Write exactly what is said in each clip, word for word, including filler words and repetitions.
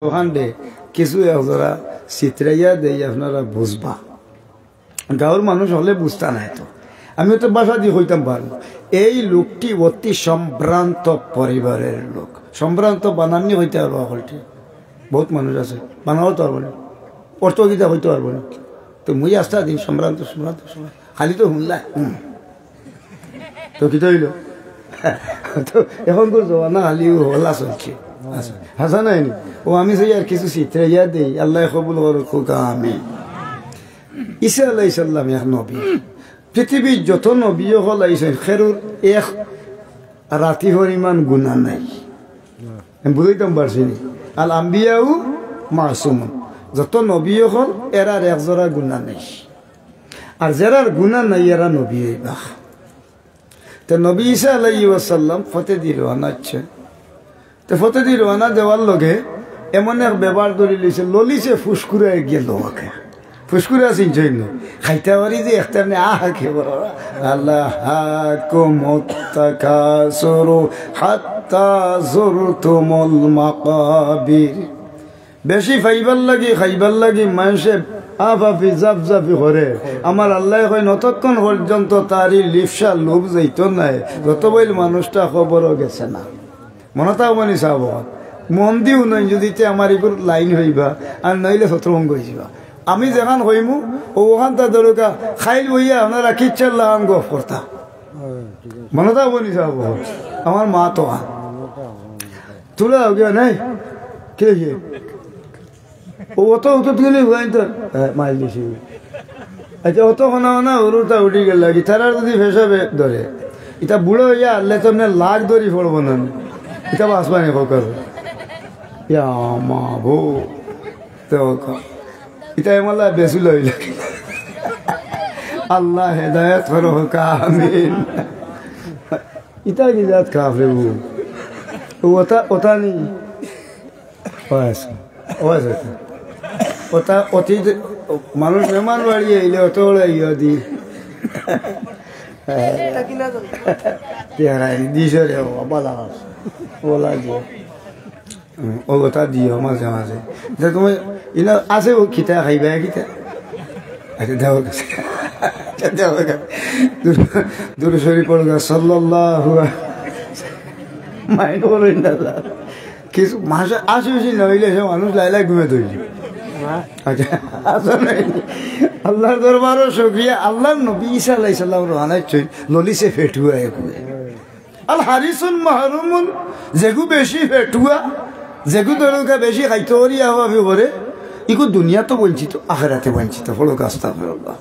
অখানরে কিছু একজরা ছিতরাইয়া দেই, আপনারা বুঝবা। গাঁওর মানুষ অকলে বুঝতা নায় তো, আমি অত ভাষা দি কইতাম পারমু। এই লোকটি অতি সম্ভ্রান্ত পরিবারের লোক। সম্ভ্রান্ত বানাননি কইতা পারবা অকলটি? বউত মানুষ আছে বানাও তো পারবো না, অর্থ কিতা কইতা পারবো না। তো মুই আস্তা দিন সম্ভ্রান্ত, সম্ভ্রান্ত, সম্ভ্রান্ত, খালি তো হুনলা। হুম। তো কিতা অইলো? তো অখনকুর জমানা খালি অউ হল্লা চলছে। আচ্ছা, হাছা নায় নি? অউ আমি চাই আর কিছু ছিতরাইয়া দেই, আল্লায় কবুল করউক্কা, আমিন। ঈসা আলাইহিস সালাম এক নবী। পৃথিবীর যত নবী অকল আইছইন, কেউর এক রাতি পরিমাণ গুনা নাই। আমি বুঝাইতাম পারছি নি? আল আম্বিয়াউ মাসুমুন। যত নবী অকল, এরার একজরা গুনা নাই। আর যেরার গুনা নাই, এরা নবী অইবা। তে নবী ঈসা আলাইহিস সালাম পথেদি রওয়ানা অইছে। তে পথেদি রওয়ানা দেওয়ার লগে এমন এক ব্যাপার ধরি লইছে, ললিছে ফুসকুরা গিয়া লওয়াকে। ফুসকুরা চিনছইন নি? খাইতা পারি যে একটা এমনি আহা কে বড়, আল্লাহ হাকুমুত তাকাসুরু হাত্তা যুরতুমুল মাকাবির। বেশি পাইবার লাগি, খাইবার লাগি মানষে আফাফি জাফজাফি করে। আমার আল্লায় কইন, অতক্ষণ পর্যন্ত তার ই লিপ্সা লোভ যাইতো নায়, যতবইল মানুষটা কবরো গেছে না। মনো থাকবো নি সাব? মন দি হুনইন, যদি তে আমার ইগুর লাইন অইবা, আর নাইলে ছত্রভঙ্গ অইযিবা। আমি যেখান কইমু, অউ অখানতা ধরউক্কা, খাইল বইয়া আপনারা কিচ্ছার লাখান গফ করতা। মনো থাকবো নি সাব? আমার মা তো খান। তুলা অউগিয়া নাই? কে কে? অউ অত উঠত গেলে হুয়াইন তো, হ্যাঁ, মাইল দিছি। আচ্ছা, অত হনা হনা হুরুতা উঠি গেল লাগি, তারার যদি পেশাবে ধরে, ইতা বুড়া অইয়া আল্লে তো এমনে লাখ ধরি পড়বো না। ইতা বাঁচবা নি কউক্কা। ইয়া মাবুদ, তো ক-, ইতা এমলা বেসুল অইল। আল্লাহ হেদায়েত করউক্কা, আমিন। ইতা কি জাত কাফরে বু? অতা, অতা নি। অয় আছে, অয় আছে। অতা অতীত, মানুষ মেহমান বাড়ি আইলে অত বড় ইয়া দি। চেহারা দিছে রে বাবা, বালা আছে। বলা যে, হুম, অউ অতা দিও মাঝে মাঝে। তে তুমি ইলা আছে, অউ কিতা খাইবা, কিতা? আচ্ছা, দেও। আচ্ছা, দেও। দুরু-, দুরু শরীফ পড়ো, সাল্লাল্লাহু আ-, মাইন্ড করইন না। কিছু মাসে আশি উশি না অইলে সে মানুষ লাইলাই ঘুমে ধরলি। আচ্ছা, আচ্ছা, নাই। আল্লাহর দরবারো শুকরিয়া, আল্লাহর নবী ঈসা আলাইহিস সালাম রওয়ানা অইছইন, ললিছে ফেটুয়া এগুয়ে। আল হারিসুন মাহরুমুন, যেগু বেশি ফেটুয়া, যেগু ধরউক্কা বেশি খাইতো করি আবাবি করে, ইগু দুনিয়াত বঞ্চিত, আখেরাতে বঞ্চিত। পড়ো আস্তাগফিরুল্লাহ।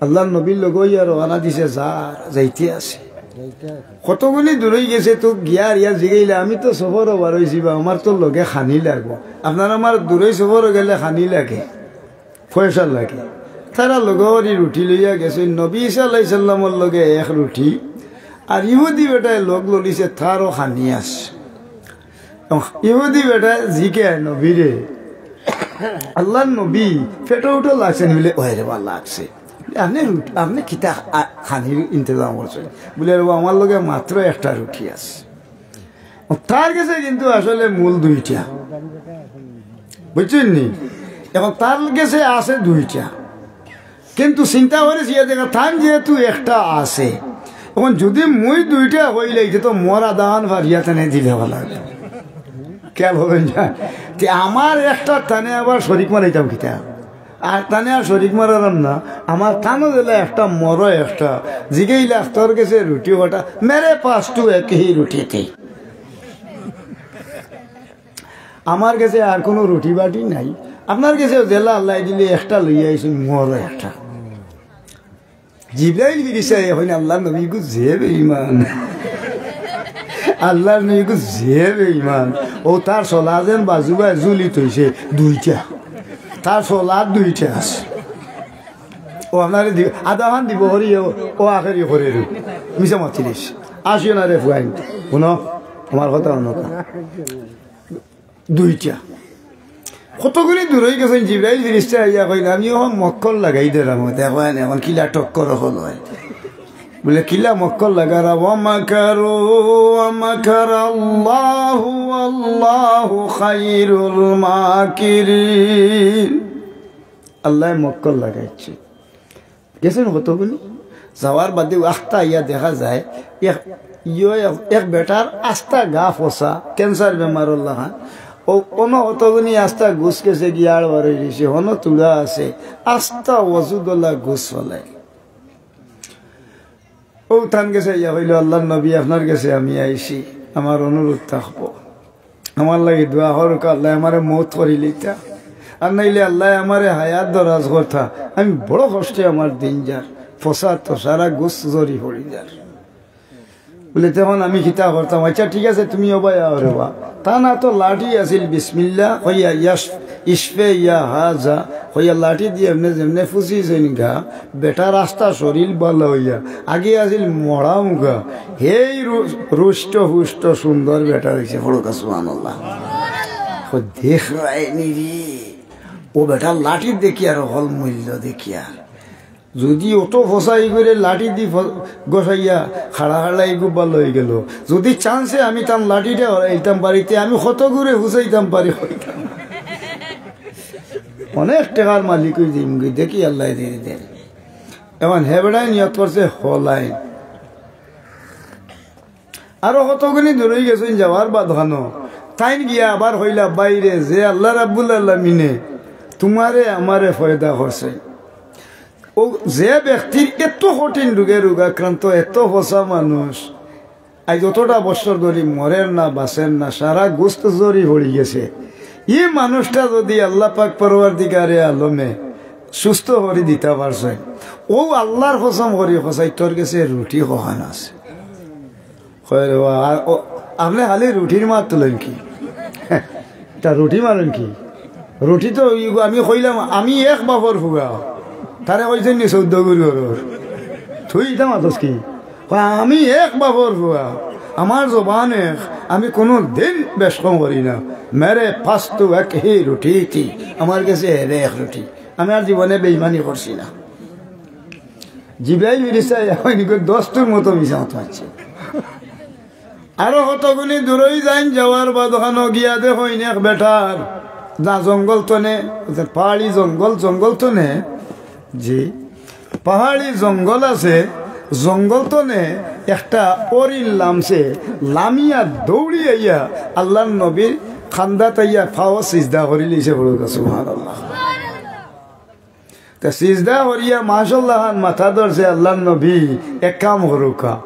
আল্লাহর নবীর লগে অইয়া রওয়ানা দিছে, যার যাইতে আছে। কতগুলি দূরই গেছে তো গিয়া আর ইয়া জিগাইলা, আমি তো সফরো বার অইছি বা, আমার তো লগে খানি লাগবো। আপনার আমার দূরই সফরো গেলে খানি লাগে, পয়সা লাগে। তারা লগে করি রুটি লইয়া গেছে, নবী ঈসা আলাইহিস সালামর লগে এক রুটি, আর ইহুদি বেটায় লগ ললিছে, তারও খানি আছে। ইহুদি বেটায় জিকে নবীরে, আল্লাহর নবী, পেটো উটো লাগছে নি? বুলে, ওই রে বা, লাগছে। আপনে রুটি, আপনে কিতা আ-, খানির ইন্তজাম করছইন? বুলে, রে বা, আমার লগে মাত্র একটা রুটি আছে। তার গেছে কিন্তু আসলে মূল দুইটা, বুঝছইন নি? এখন তার গেছে আছে দুইটা, কিন্তু চিন্তা করিস ইয়া দেখা, তান যেহেতু একটা আছে, এখন যদি মুই দুইটা কইলাই, তে তো মোর আধাখান ফারিয়া তানে দিলে ভালা অইলো। খেয়াল করইন না? তে আমার একটা তানে আবার শরিক মারাইতাম কিতা? আর তানে আর শরিক মারারাম না, আমার তানো দিলা একটা, মোরও একটা। জিগাইলা, তোর গেছে রুটি কটা? মেরে পাস তো এক হি রুটি থি। আমার গেছে আর কুনু রুটি বাটি নাই। আপনার গেছে যেলা আল্লায় দিলে একটা লইয়া আইছইন, মোরও একটা। জিব্রাইল ফিরিস্তায় কইন, আল্লাহর নবীগু যে বেঈমান, আল্লাহর নবীগু যে বেঈমান, অউ তার চলা যেন বাজু বায় ঝুলি থইছে দুইটা, তার চলা দুইটা আছে। অউ আপনারে দি-, আধাখান দিবো করি, অউ, অউ আখেরি করি রে। মিছা মাতিলিস। আসিও না রে ফুয়াইন। হুনো, আমার কথা হুনো। দুইটা। কতগুলি দূর অই গেছইন, জিব্রাইল ফিরিস্তা আইয়া কইন, "আমি অখন মক্কল লাগাই দিলাম, দেখইন অখন কিলা টক্কর অকল অয়।" বলে, "কিলা মক্কর লাগারা?" "ওয়া মাকারু ওয়া মাকারাল্লাহু ওয়াল্লাহু খায়রুল মাকিরিন।" আল্লায় মক্কর লাগাইছে। গেছইন কতগুলি, যাওয়ার বাদে আস্তা আইয়া দেখা যায়, এক, ইয়ো এক, এক বেটার আস্তা গা ফসা, ক্যান্সার বেমারর লাখান। অউ অনো কতগুলি আস্তা গুস গেছে, গিয়া আড় বার অই রইছে, হনো তুড়া আছে, আস্তা অজুদলা গুস ফালাইল। অউ তান গেছে আইয়া কইলো, "আল্লার নবী, আপনার গেছে আমি আইছি, আমার অনুরোধ থাকবো, আমার লাগি দোয়া করউক্কা, আল্লায় আমারে মউত করিলিতা, আর নাইলে আল্লায় আমারে হায়াত দরাজ করতা, আমি বড় কষ্টে আমার দিন যার, ফসাদ তো সারা গুস জরি পড়ি যার।" বলে, "তখন আমি কিতা করতাম?" "আচ্ছা, ঠিক আছে, তুমি অবায় আও রে বা।" তান আতো লাঠি আছিল, "বিসমিল্লাহ কইয়া, ইয়াশ-, ইশফে ইয়া হাজা কইয়া লাঠি দি এমনে যেমনে ফুসিছইন গা, বেটার আস্তা শরীল ভালা অইয়া, আগে আছিল মরা মুখা, হেই রু-, রুষ্ট ফুষ্ট সুন্দর বেটা অইছে।" পড়উক্কা সুবহানাল্লাহ। কয়, "দেখরায়নি রে, অউ বেটার লাঠি দেখিয়ার, হকল মূল্য দেখিয়ার।" যুদি অত ফসাই করে লাঠি দি ফ-, ঘষাইয়া খাড়া খাড়া ইগু ভালা অইগেলো, যুদি চান্সে আমি তান লাঠিটা হরাইতাম পারি, তে আমি কতগুরে ফুসাইতাম পারি, কইতাম। অনেক টেকার মালিক অই যাইমুগি, দেখি আল্লায় দি দেইন। এখন হে বেটায় নিয়ত করছে হকলইন। আরো কতগুলি দূরই গেছইন, যাওয়ার বাদ খানো তাইন গিয়া আবার কইলা, "বাইরে যে আল্লাহ রাব্বুল আলামিনে তুমারে আমারে পয়দা করছে, অউ যে ব্যক্তির এত কঠিন রোগে রোগাক্রান্ত, এত ফসা মানুষ, আইজ অতটা বছর ধরি মরের না, বাঁচের না, সারা গুস্ত জরি পড়ি গেছে, ই মানুষটা যুদি আল্লাহ পাক পরওয়ারদিগারে আলমে সুস্থ করি দিতা পারছইন, অউ আল্লাহর কসম করি কছাই, তোর গেছে রুটি কখান আছে।" কয় রে বা, আ-, ও, আপনে খালি রুটির মাত তুলইন কি? তা রুটি মারইন কি? রুটি তো ইগু আমি কইলাম, আমি এক বাপর ফুয়া। তারে কইছইন নি চৌদ্দ গুরু ঘরর? তুই ইতা মাতস কি? কয়, "আমি এক বাপর ফুয়া, আমার জবান এক, আমি কুনু দিন বেশ কম করি না। মেরে পাস তো এক হি রুটি থি, আমার গেছে হেরে এক রুটি। আমি আর জীবনে বেইমানি করছি না।" জিব্রাইল ফিরিস্তা অইন গো দস্তুর মতো মিছা মাত মাতছে। আরো কতগুলি দূরই যাইন, যাওয়ার বাদ খানো গিয়া দেখইন এক বেটার, না জঙ্গল তনে, পাহাড়ি জঙ্গল, জঙ্গল তনে, জি, পাহাড়ি জঙ্গল আছে, জঙ্গল তনে একটা হরিণ লামছে, লামিয়া দৌড়ি আইয়া আল্লাহর নবীর খান্দাত আইয়া পাও সিজদা করিলিছে, পড়উক্কা সুবহানাল্লাহ। তে সিজদা করিয়া মাশাআল্লাহ খান মাথা ধরছে, "আল্লাহর নবী, এক কাম করউক্কা,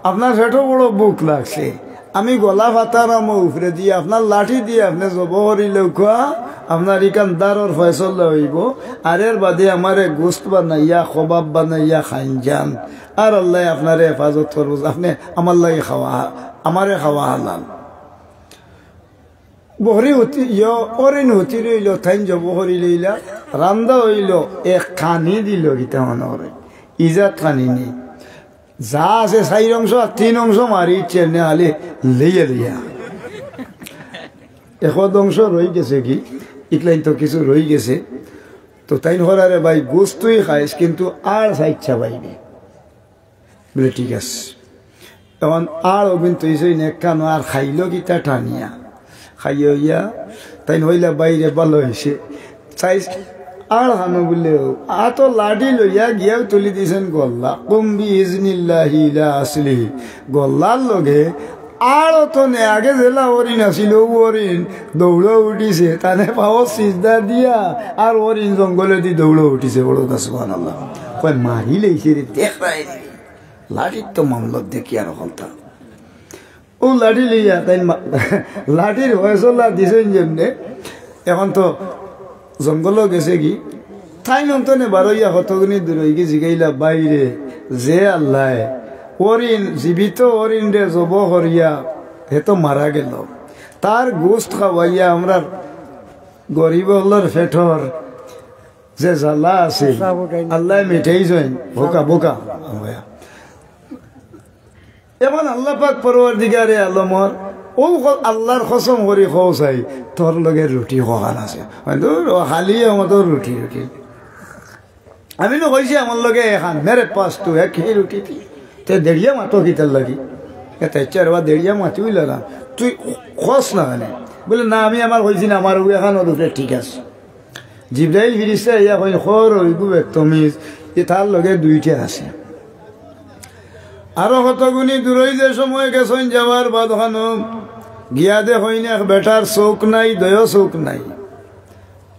আপনার পেটো বড় ভুক লাগছে, আমি গলা ফাতারামু উপরেদি, আপনার লাঠি দি আপনে জবো করিলউক্কা, আপনার ইখান দারর ফয়সলা অইবো, আর এর বাদে আমারে গোস্ত বানাইয়া, কবাব বানাইয়া খাইন যান, আর আল্লায় আপনারে হেফাজত করবো, আপনে আমার লাগি খাওয়া, আমারে খাওয়া হালাল।" বকরি হুতি, ইয়ো, হরিণ হুতি রইলো, তাইন জবো করিলাইলা, রান্দা অইলো, এক কানি দিলো, কিতা মনো করে, ইজাত কানি নি। যা আছে চাইর অংশ, আর তিন অংশ মারি ইচ্ছে নে আলে লইয়া লইয়া। একদ অংশ রই গেছে কি, ইকলাইন তো কিছু রই গেছে। তো তাইন কইরা, "রে ভাই, গোস্ত তুই খাইস, কিন্তু আর চাইচ্ছা বাইরে।" বলে, "ঠিক আছে।" তখন আর অবিন তুইছইন একখানো আর খাইলো কিতা টানিয়া। খাইয়া অইয়া তাইন কইলা, "বাইরে ভালা অইছে।" চাইছ আর খানো বলে, আতো লাঠি লইয়া গিয়াউ তুলি দিছইন গল্লা। "কুম বি ইজনিল্লাহি ইলা আসলিহি।" গল্লার লগে আর অতনে আগে যেলা হরিণ আছিল, অউ হরিণ দৌড়ো উঠিছে, তানে পাও সিজদা দিয়া, আর হরিণ জঙ্গলেদি দৌড়ো উঠিছে। পড়উক্কা সুবহানাল্লাহ। কয়, "মারিলাইছে রে, দেখরায়নি।" লাঠির তো মামলত দেখি আর হকলতা। অউ লাঠি লইয়া তাইন মা-, লাঠির ফয়সলা দিছইন যেমনে, এখন তো জঙ্গলো গেছে গি, তাইন অন্তনে বারইয়া কতগুনি দূর অইগি জিগাইলা, "বাইরে, যে আল্লায় হরিণ, জীবিত হরিণরে জবো করিয়া হে তো মারা গেলো, তার গোস্ত খাওয়াইয়া আমরার গরিব অকলর পেটর যে জ্বালা আছে, আল্লায় মিটাইছইন।" বোকা, বোকা। এখন আল্লাহ পাক পরওয়ারদিগারে আলমর, অউ ক-, আল্লাহর কসম করি কও চাই, তোর লগে রুটি কখান আছে? অয়, "দূর, অউ খালি আমারতো রুটি, রুটি।" আমি নু কইছি আমার লগে এখান, "মেরে পাস তো এক হি রুটি থি।" এ দেড়িয়া মাতো কিতার লাগি? এ তাই চার বা দেড়িয়া মাতি অইল না, তুই খস না জানে। বলে, "না, আমি আমার কইছি না, আমার ওই এখন ওর উপরে ঠিক আছে।" জিব্রাইল ফিরিস্তা ইয়া কইন, "খর ওই গু বেতমিজ, এ তার লগে দুইটা আছে।" আরো কতগুনি দূরই যে সময় গেছইন যাওয়ার বাদ খানো গিয়া দেখইন এক বেটার চোখ নাই, দয় চোখ নাই।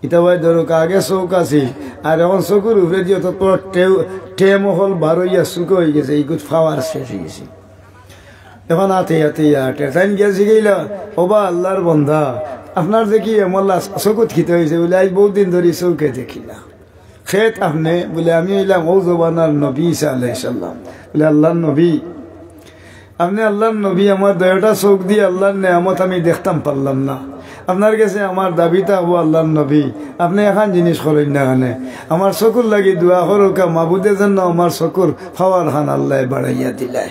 ইটা ভাই ধরুক, আগে চোখ আছিল, আর এখন চকুর উপরে দিয়ে তো পুরো টেউ-, টেম অকল বার অইয়া চুকে অই গেছে, ইগুত পাওয়ার শেষ অই গেছে। এখন আতে আতে আটে, তাইন গিয়া জিগাইলা, "ওবা আল্লাহর বন্দা, আপনার দেখি এমলা চকুত কিতা অইছে?" বলে, "আজ বহুত দিন ধরি চোখে দেখি না।" "খেত আপনে?" বলে, "আমি অইলাম ও জমানার নবী ঈসা আলাইহিস সালাম।" বলে, "আল্লাহর নবী?" "আপনে আল্লাহর নবী, আমার দুইটা চোখ দিয়া আল্লাহর নেয়ামত আমি দেখতাম পারলাম না। আপনার গেছে আমার দাবি থাকবো আল্লাহর নবী, আপনে এখান জিনিস করইন না কেনে? আমার চকুর লাগি দোয়া করউক্কা, মাবুদে যেন আমার চকুর পাওয়ার খান আল্লায় বাড়াইয়া দিলায়।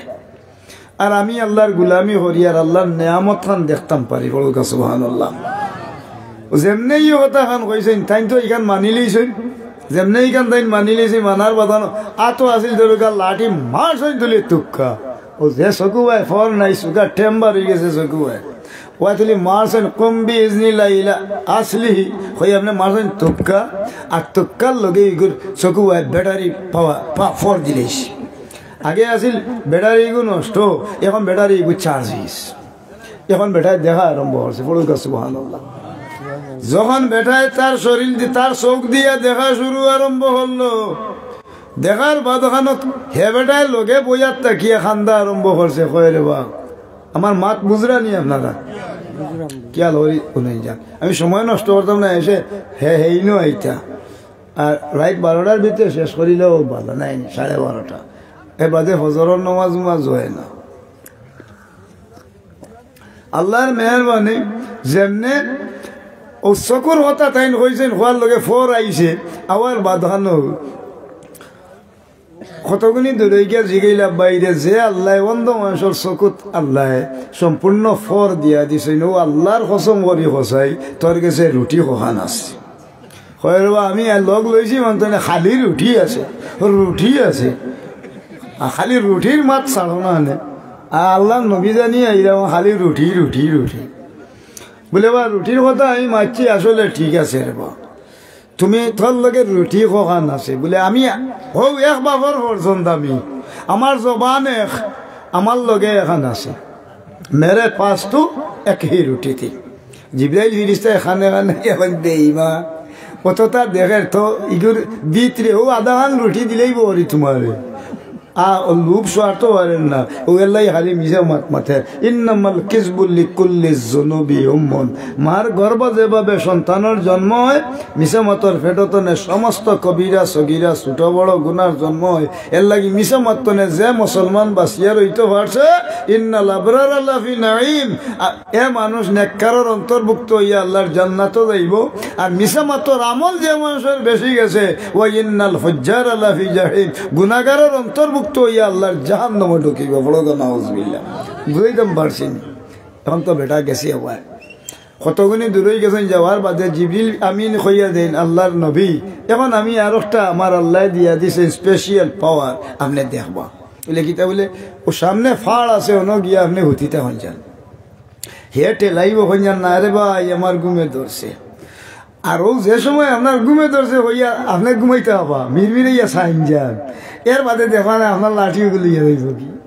আর আমি আল্লাহর গুলামি করি আর আল্লাহর নেয়ামত খান দেখতাম পারি।" পড়উক্কা সুবহানাল্লাহ। যেমনে ই কথা খান কইছইন, তাইন তো ইখান মানি লইছইন। যেমনে ইখান তাইন মানি লইছইন, মানার বাদানো আতো আছিল ধরুক্কা লাঠি মারছইন তুলি তুক্কা। ও যে চকু ভাই ফর নাই, চকুর টেম বার অই গেছে চকু ভাই। ওয়া তুলি মারছইন, "কুম বি ইজনিল্লাহি ইলা আসলিহি", কই আপনে মারছইন তুক্কা, আর তুক্কার লগে ইগুর চকু ভাই ব্যাটারি পাওয়া, পা-, ফর দিলাইছে। আগে আছিল ব্যাটারি ইগু নষ্ট, এখন ব্যাটারি ইগু চার্জ অইছে। এখন বেটায় দেখা আরম্ভ করছে, পড়ুক্কা সুবহানাল্লাহ। যখন বেটায় তার শরীর দি-, তার চোখ দিয়া দেখা শুরু আরম্ভ করলো, দেখার বাদ খানো হে বেটায় লগে বইয়ার তাকিয়া কান্দা আরম্ভ করছে, কয়, "রে বা, আমার মাত বুঝরা নি আপনারা?" কিয়াল করি হুনাই যান, আমি সময় নষ্ট করতাম না, এসে হে হেইনো আইতা। আর রাইত বারোটার ভিতরে শেষ করিলেও ভালা নায়, সাড়ে বারোটা। এর বাদে ফজরর নমাজ উমাজ অয় না। আল্লাহর মেহেরবানি, যেমনে অউ চকুর কথা তাইন কইছইন, কওয়ার লগে ফর আইছে, আবার বাদ খানো। কতগুনি দূরই গিয়া জিগাইলা, "বাইরে যে আল্লায় অন্ধ মানষর চকুত আল্লায় সম্পূর্ণ ফর দিয়া দিছইন, অউ আল্লাহর কসম করি কছাই, তোর গেছে রুটি কখান আছে?" কয়, "রে বা, আমি আর লগ লইছি, মানে তো না, খালি রুটি আছে, রুটি আছে।" আর খালি রুটির মাত ছাড়ো না নে। আর আল্লাহর নবী জানি আইরা, খালি রুটি, রুটি, রুটি। বলে, "বা, রুটির কথা আমি মাতছি, আসলে ঠিক আছে রে বা। তুমি তোর লগে রুটি কখান আছে?" বলে, "আমি হউ এক বাপর পর্যন্ত আমি, আমার জবান এক, আমার লগে এখান আছে।" মেরে পাস তু এক হি রুটি থি। জিব্রাইল ফিরিস্তা এখানে এখানে এখন বেইমান। অততা দেখের তো ইগুর ভিতরে অউ আধাখান রুটি দিলেই বহরি তোমারে। আ, অউ লোভ স্বার্থ পারেন না। অউ এল্লাই খালি মিছা মাত মাতে। ইন্নামাল কিযবু লিকুল্লি যুনুবি উম্মুন। মার গর্ভ যেভাবে সন্তানর জন্ম অয়, মিছা মাতর পেটো তনে সমস্ত কবিরা, সগিরা, ছোট বড় গুনার জন্ম অয়। এরলাগি মিছা মাত তনে যে মুসলমান বাঁচিয়া রইতো পারছে, ইন্নাল আবরারা লাফি নাঈম। আ, এ মানুষ নেককারর অন্তর্ভুক্ত অইয়া আল্লাহর জান্নাতো যাইবো। আর মিছা মাতর আমল যে মানষর বেশি গেছে, ওয়া ইন্নাল ফুজ্জারা লাফি জাহিম, গুনাগারর অন্তর্ভুক্ত অইয়া আল্লাহর জাহান্নামো ঢুকিবো। পড়ো তো নাউজুবিল্লাহ। বুঝাইতাম পারছি নি? এখন তো বেটা গেছে আবার। কতগুনি দূরই গেছইন, যাওয়ার বাদে জিবরিল আমিন কইয়া দেইন, "আল্লাহর নবী, এখন আমি আরোকটা আমার আল্লায় দিয়া দিছে special power, আপনে দেখবা।" বলে, "কিতা?" বলে, "অউ সামনে ফাড় আছে, অনো গিয়া আপনে হুতিতা অইন যান।" হে ঠেলাইবো কইন যান, "না রে ভাই, আমার ঘুমে ধরছে।" আর অউ যে সময় আপনার ঘুমে ধরছে কইয়া আপনে ঘুমাইতা অইবা, মিরমিরাইয়া চাইন যান। এর বাদে দেখবা না আপনার লাঠি অগুলো লইয়া যাইবোগি।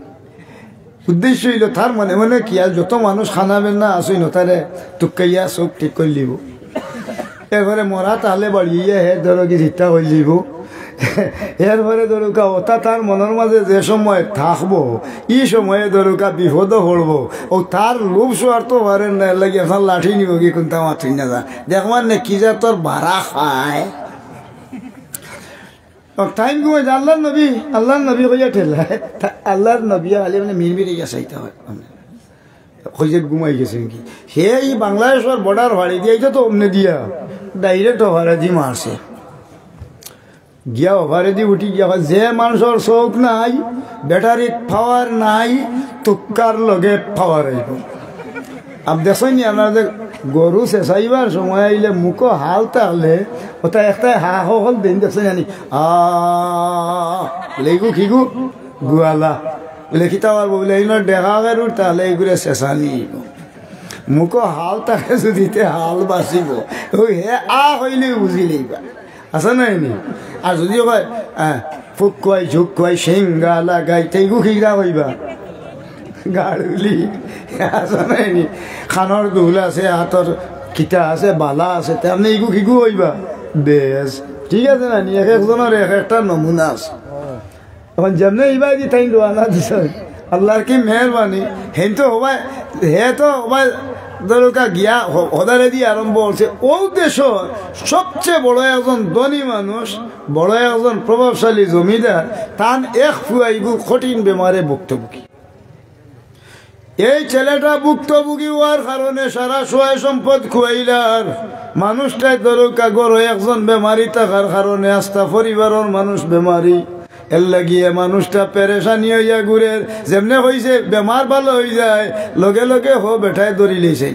উদ্দেশ্য অইলো তার মনে মনে খিয়াল, যত মানুষ খানা বেন্না আছইন, তারে তুক্কাইয়া চোখ ঠিক করিলিবো। এরপরে মরা তাহলে বাড়িয়া হে ধরো কি চিন্তা করিলিবো। এরপরে ধরুকা অতা তার মনর মাঝে যে সময় থাকবো, ই সময়ে ধরুকা বিপদো পড়বো, অউ তার লোভ স্বার্থ পারের না, এরলাগি এখন লাঠি নিবোগি কুনতা মাতইন না যা। দেখবা নে কি জাতর বাড়া খায়। ও টাইম ঘুমাই যায়, আল্লাহর নবী, আল্লাহর নবী কইয়া ঠেলায়। তা আল্লাহর নবী আলে মানে মিরমিরে গেছে, এইটা হয়। কইছে ঘুমাই গেছে নাকি? হে ই বাংলাদেশর বর্ডার ফাড়ি দিয়া, এইটা তো অমনে দিয়া, ডাইরেক্ট অফারেদি মারছে। গিয়া অফারেদি উঠি গিয়া কয়, "যে মানষর চোখ নাই, ব্যাটারিত পাওয়ার নাই, তুক্কার লগে পাওয়ার অইবো।" আপ দেখছইন নি, আমরা যে গরু চেঁচাইবার সময় আইলে মুখো হাল থাকলে, অতা একটাই হা হকল দেইন, দেখছইন নি? আ, লেগু খিগু, গুয়ালা। বুলে, "কিতা পারবো?" বুলে, "ইনো ডেকা বেরুর, তাহলে এইগুলো শেষানি অইবো।" মুখো হাল থাকে যদি তে হাল বাঁচিবো। ওই হে আ কইলে বুঝি লইবা। আছে না নি? আর যদি কয়, আহ, "ফুক কয়, ঝুক কয়, সিঙ্গা লাগাই", তে ইগু কিগরা কইবা? গাড়ুলি। আছে না নি? খানোর দুল আছে, হাতর কিতা আছে, বালা আছে, তে আপনি ইগু কিগু কইবা? বেশ। ঠিক আছে না নি? এক একজনের এক একটা নমুনা আছে। এখন যেমনে ইবাদি তাইন রওয়ানা দিছইন, আল্লাহর কি মেহেরবানি, হেন তো হবায়, হে তো হবায় ধরুকা গিয়া হ-, হদারেদি আরম্ভ করছে। ও দেশর সবচেয়ে বড় একজন ধনী মানুষ, বড় একজন প্রভাবশালী জমিদার, তান এক ফুয়া ইগু কঠিন বেমারে ভুক্তভোগী। এই ছেলেটা ভুক্তভোগী হওয়ার কারণে সারা সয় সম্পদ খুয়াইলার। মানুষটায় ধরুকা ঘরো একজন বেমারি থাকার কারণে আস্তা পরিবারর মানুষ বেমারি। এর লাগিয়ে মানুষটা পেরেশানি হইয়া ঘুরের। যেমনে কইছে বেমার ভালো হই যায়, লগে লগে হো বেটায় ধরি লইছে।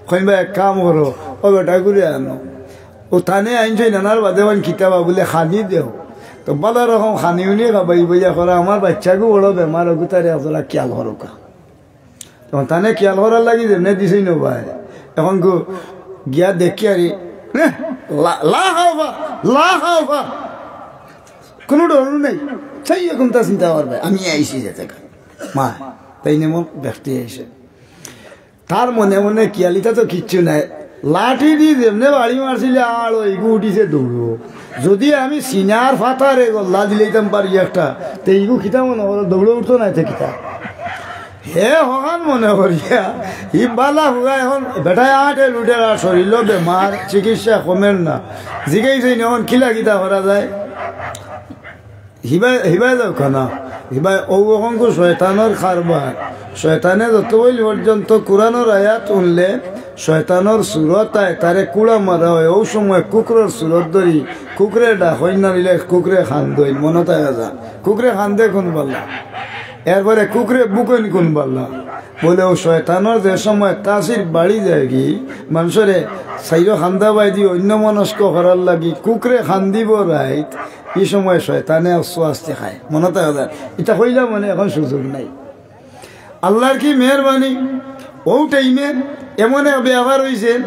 কইন বা এক কাম করো, ও বেটা ঘুরে আনো। ও তানে আইনছইন, আনার বাদে ওয়ান কিতাবা বুলে খানি দেও। তো বালা রকম খানি উনি খাবাই বইয়া করা, আমার বাচ্চাগু বড় বেমার, ওগু তারে আপনারা খেয়াল করুকা। তখন তানে খেয়াল করার লাগি যেমনে দিছইন ও ভাই, এখন গু গিয়া দেখি আরে, লা, লা খাওয়া, লা খাওয়া, কোনো ডর নাই। সেই রকম তা চিন্তা করবে, আমি আইছি যেতে। মা, তাই নেমন ব্যক্তি আইছে। তার মনে মনে খিয়াল, ইতা তো কিচ্ছু নাই। লাঠি দি যেমনে বাড়ি মারছিলে, আর ওই গু উঠিছে দৌড়ো। যদি আমি সিনার ফাতারে গল্লা দিলাইতাম পারি একটা, তে ইগু কিতা মনে করো, দৌড়ো উঠতো না, তে কিতা? হে হকান মনে করিয়া, ই বালা হুয়া এখন বেটায় আটে লুটের আর শরীরও বেমার, চিকিৎসা কমের না। জিগাইছইন এখন কিলা কিতা করা যায়? হিবায়, হিবায় যাও কেন? হিবায় ও অখনকু শয়তানর কারবার। শয়তানে যত বইল পর্যন্ত কোরআনর আয়াত উনলে শয়তানর সুরত আয়, তারে কুড়া মারা হয়। ও সময় কুকুরর সুরত ধরি, কুকুরে ডাকইন না নিলে কুকুরে খান দইন, মনে থাকে যা। কুকুরে খান দে কোন বাল্লা? এরপরে কুকুরে বুকইন কোন বাল্লা? বলে ও শয়তানর যে সময় তাসির বাড়ি যায়গি, মানুষরে সাইরো খান্দা বাই দি অন্য মনস্ক করার লাগি কুকুরে খান দিব রাইত, এই সময় শয়তানে অস্ত্র আস্তে খায়। মনে থাকে যার, এটা কইলাম মানে এখন সুযোগ নাই। আল্লাহর কি মেহেরবানি, ও টাইমে এমন এক ব্যাপার হইছে,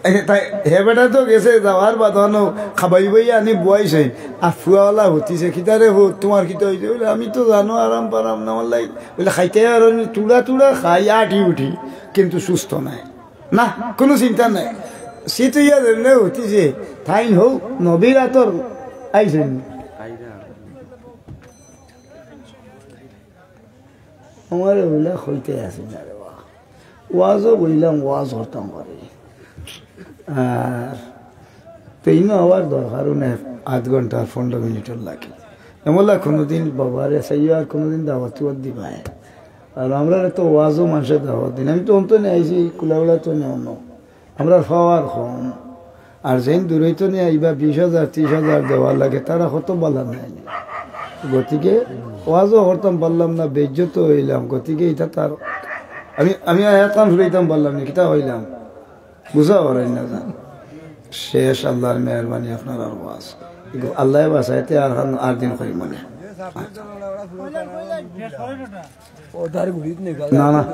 এ, তাই হে বেটা তো গেছে যাওয়ার বাদ হনো খাবাই বই আনি বুয়াইছে, আর ফুয়াওয়ালা হতিছে, "কিতারে হো, তোমার কিতা হইছে?" বলে, "আমি তো জানো আরাম পারাম না, আমার লাই।" বলে, "খাইতে আর তুড়া তুড়া খাই, আটি উঠি, কিন্তু সুস্থ নাই।" না, কোনো চিন্তা নাই। সে তো ইয়া যেমনে হতিছে, তাই হোক, নবীর আতর আইছেন। আমার ওইলা হইতে আছে না রে বা। ওয়াজও বইলাম, ওয়াজ করতাম পারি। আর তেইনও আবার দরকার, উনি আধ ঘন্টা, পনেরো মিনিটর লাগে। এমলা কোনোদিন বাবারে চাইও আর কোনোদিন দাওয়াত উয়াত দিবায়। আর আমরা তো ওয়াজও মানুষের দাওয়াত দিন। আমি তো অন্ত নিয়ে আইছি, কুলাউড়া তো নিয়ে অন্য। আমরা পাওয়ার কম। আর যেন দূরই তো নিয়ে আইবা বিশ হাজার, ত্রিশ হাজার দেওয়ার লাগে, তারা কত বালা নেয়। গতিকে ওয়াজও করতাম পারলাম না, বেইজ্জত হইলাম। গতিকে এটা তার, আমি, আমি আয়াত কান ফুরাইতাম পারলাম না, কিতা হইলাম? বুঝা ওরাই না জান। শেষ আল্লাহর মেহেরবানি আপনার আর ওয়াজ। কিন্তু আল্লাহ বাঁচাইতে আর হান-, আর দিন করি মনে। না, না,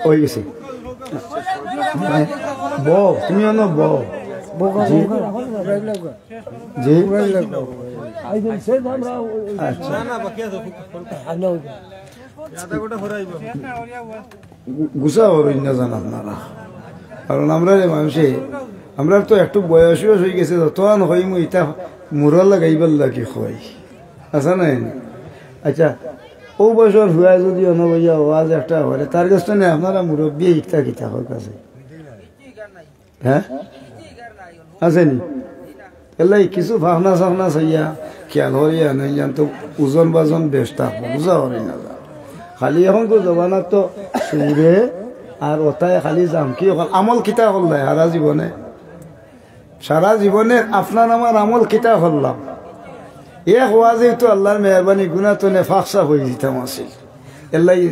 হয়ে গেছে। বউ, তুমি অন্য বউ। জি। জি। আচ্ছা। গু-, গুছা হরইন না জান আপনারা। কারণ আমরা যে মানুষে, আমরা তো একটু বয়স বয়স হয়ে গেছে, যতক্ষণ হইমু ইটা মুরর লাগাইবার লাগি হয়। আছে না এনে? আচ্ছা, ও বয়সর হুয়া যদি অনবইয়া ওয়াজ একটা হরে, তার কাছ থেকে আপনারা মুরব্বী ইকতা কিতা হর কাছে? হ্যাঁ? আছে নি? এলাই কিছু ফাখনা সাখনা চাইয়া খেয়াল করিয়া নাই, জান তো ওজন বাজন বেশ থাকবো, বুঝা করি না যা। খালি এখন তো জমানা তো সুরে আর ওটায় খালি জামকি, এখন আমল কিতা করলাই সারা জীবনে? সারা জীবনে আপনার আমার আমল কিতা করলাম? এক ওয়াজে তো আল্লাহর মেহেরবানি গুনা তো নেফাক সাফ হয়ে দিতাম আছিল। এলাই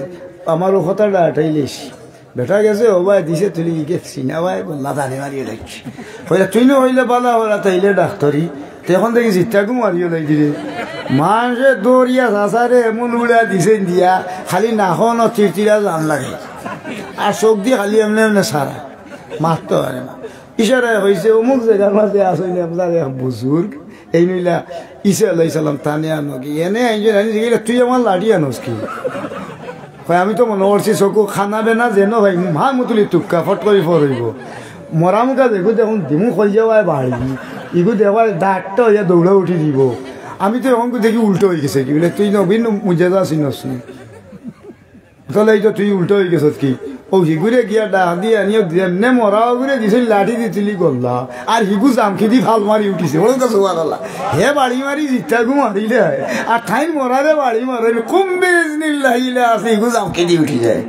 আমার ও কথাটা আটাইলিস। বেটা গেছে, ও ভাই দিছে তুলি গেছি না ভাই, বললা তানে মারিয়ে লাগছে। কইলা, "তুই না হইলে বালা হলা, তাইলে ডাক্তারি।" তো এখন দেখি জিত্তাগু মারিয়ে লাগি রে। মানুষে দৌড়িয়া চাচারে এমন উড়া দিছে দিয়া, খালি নাকো অনো চিরচিরা জান লাগে, আর চউখ দি খালি এমনে এমনে সারা, মাততো পারে না। ইশারায় কইছে, "অমুক জাগার মাঝে আছইন আপনার এক বুজুর্গ, এইন অইলা ঈসা আলাইহিস সালাম, তানে আনো গি।" এনে আইনজন আনি জিগাইলা, "তুই আমার লাঠি আনোস কি?" কয়, "আমি তো মনো করছি চউখো খানা বেনা যেন ভাই, মা মুতুলি তুক্কা ফট করি ফর অইবো। মরা মুখা দেখো, দেখুন দিমু খই যাওয়ায় বাড়ি, ইগু দেখো ডাক্তার অইয়া দৌড়া উঠি দিব। আমি তো এখন দেখি উল্টো অই গেছে কি বলে, তুই নবীন মুজেজা চিনস নি?" তাহলে এই তো তুই উল্টো অই গেছত কি? ও হিগুরে গিয়া ডাক দিয়া আনিও, যেমনে মরা ওগুরে দিছিল লাঠি দিছিলি গল্লা, আর হিগু জামখেদি ফাল মারি উঠিছে। বলুন তো সুবহানাল্লাহ। হে বাড়ি মারি জিত্তা গু মারিলে হয়, আর তাইন মরারে বাড়ি মারে, কুম বিইজনিল্লাহি ইলা আছে, হিগু জামখেদি উঠি যায়।